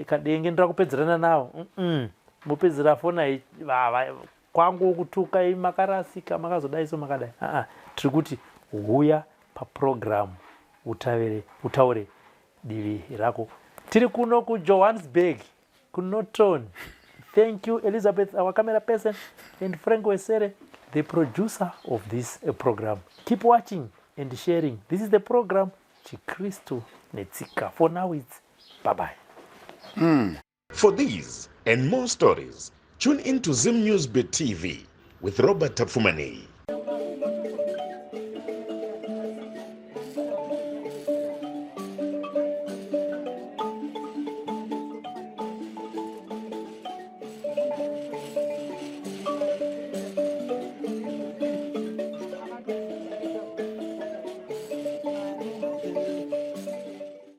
Speaker 2: Kadenge, ndoda kupedzerana navo." Mopedzera fona kwangu kutuka, "Makarasika, makazodai so, makadai." Aa, tiri kuti huya paprogram, utaure divi rako. Tiri kuno kuJohannesburg, kuNorton. Thank you, Elizabeth, our camera person, and Frank Wesere, the producer of this program. Keep watching and sharing. This is the program Chikristu Netsika. For now it's bye bye.
Speaker 1: For these and more stories, tune in to Zim News Bit TV with Robert Tafumani.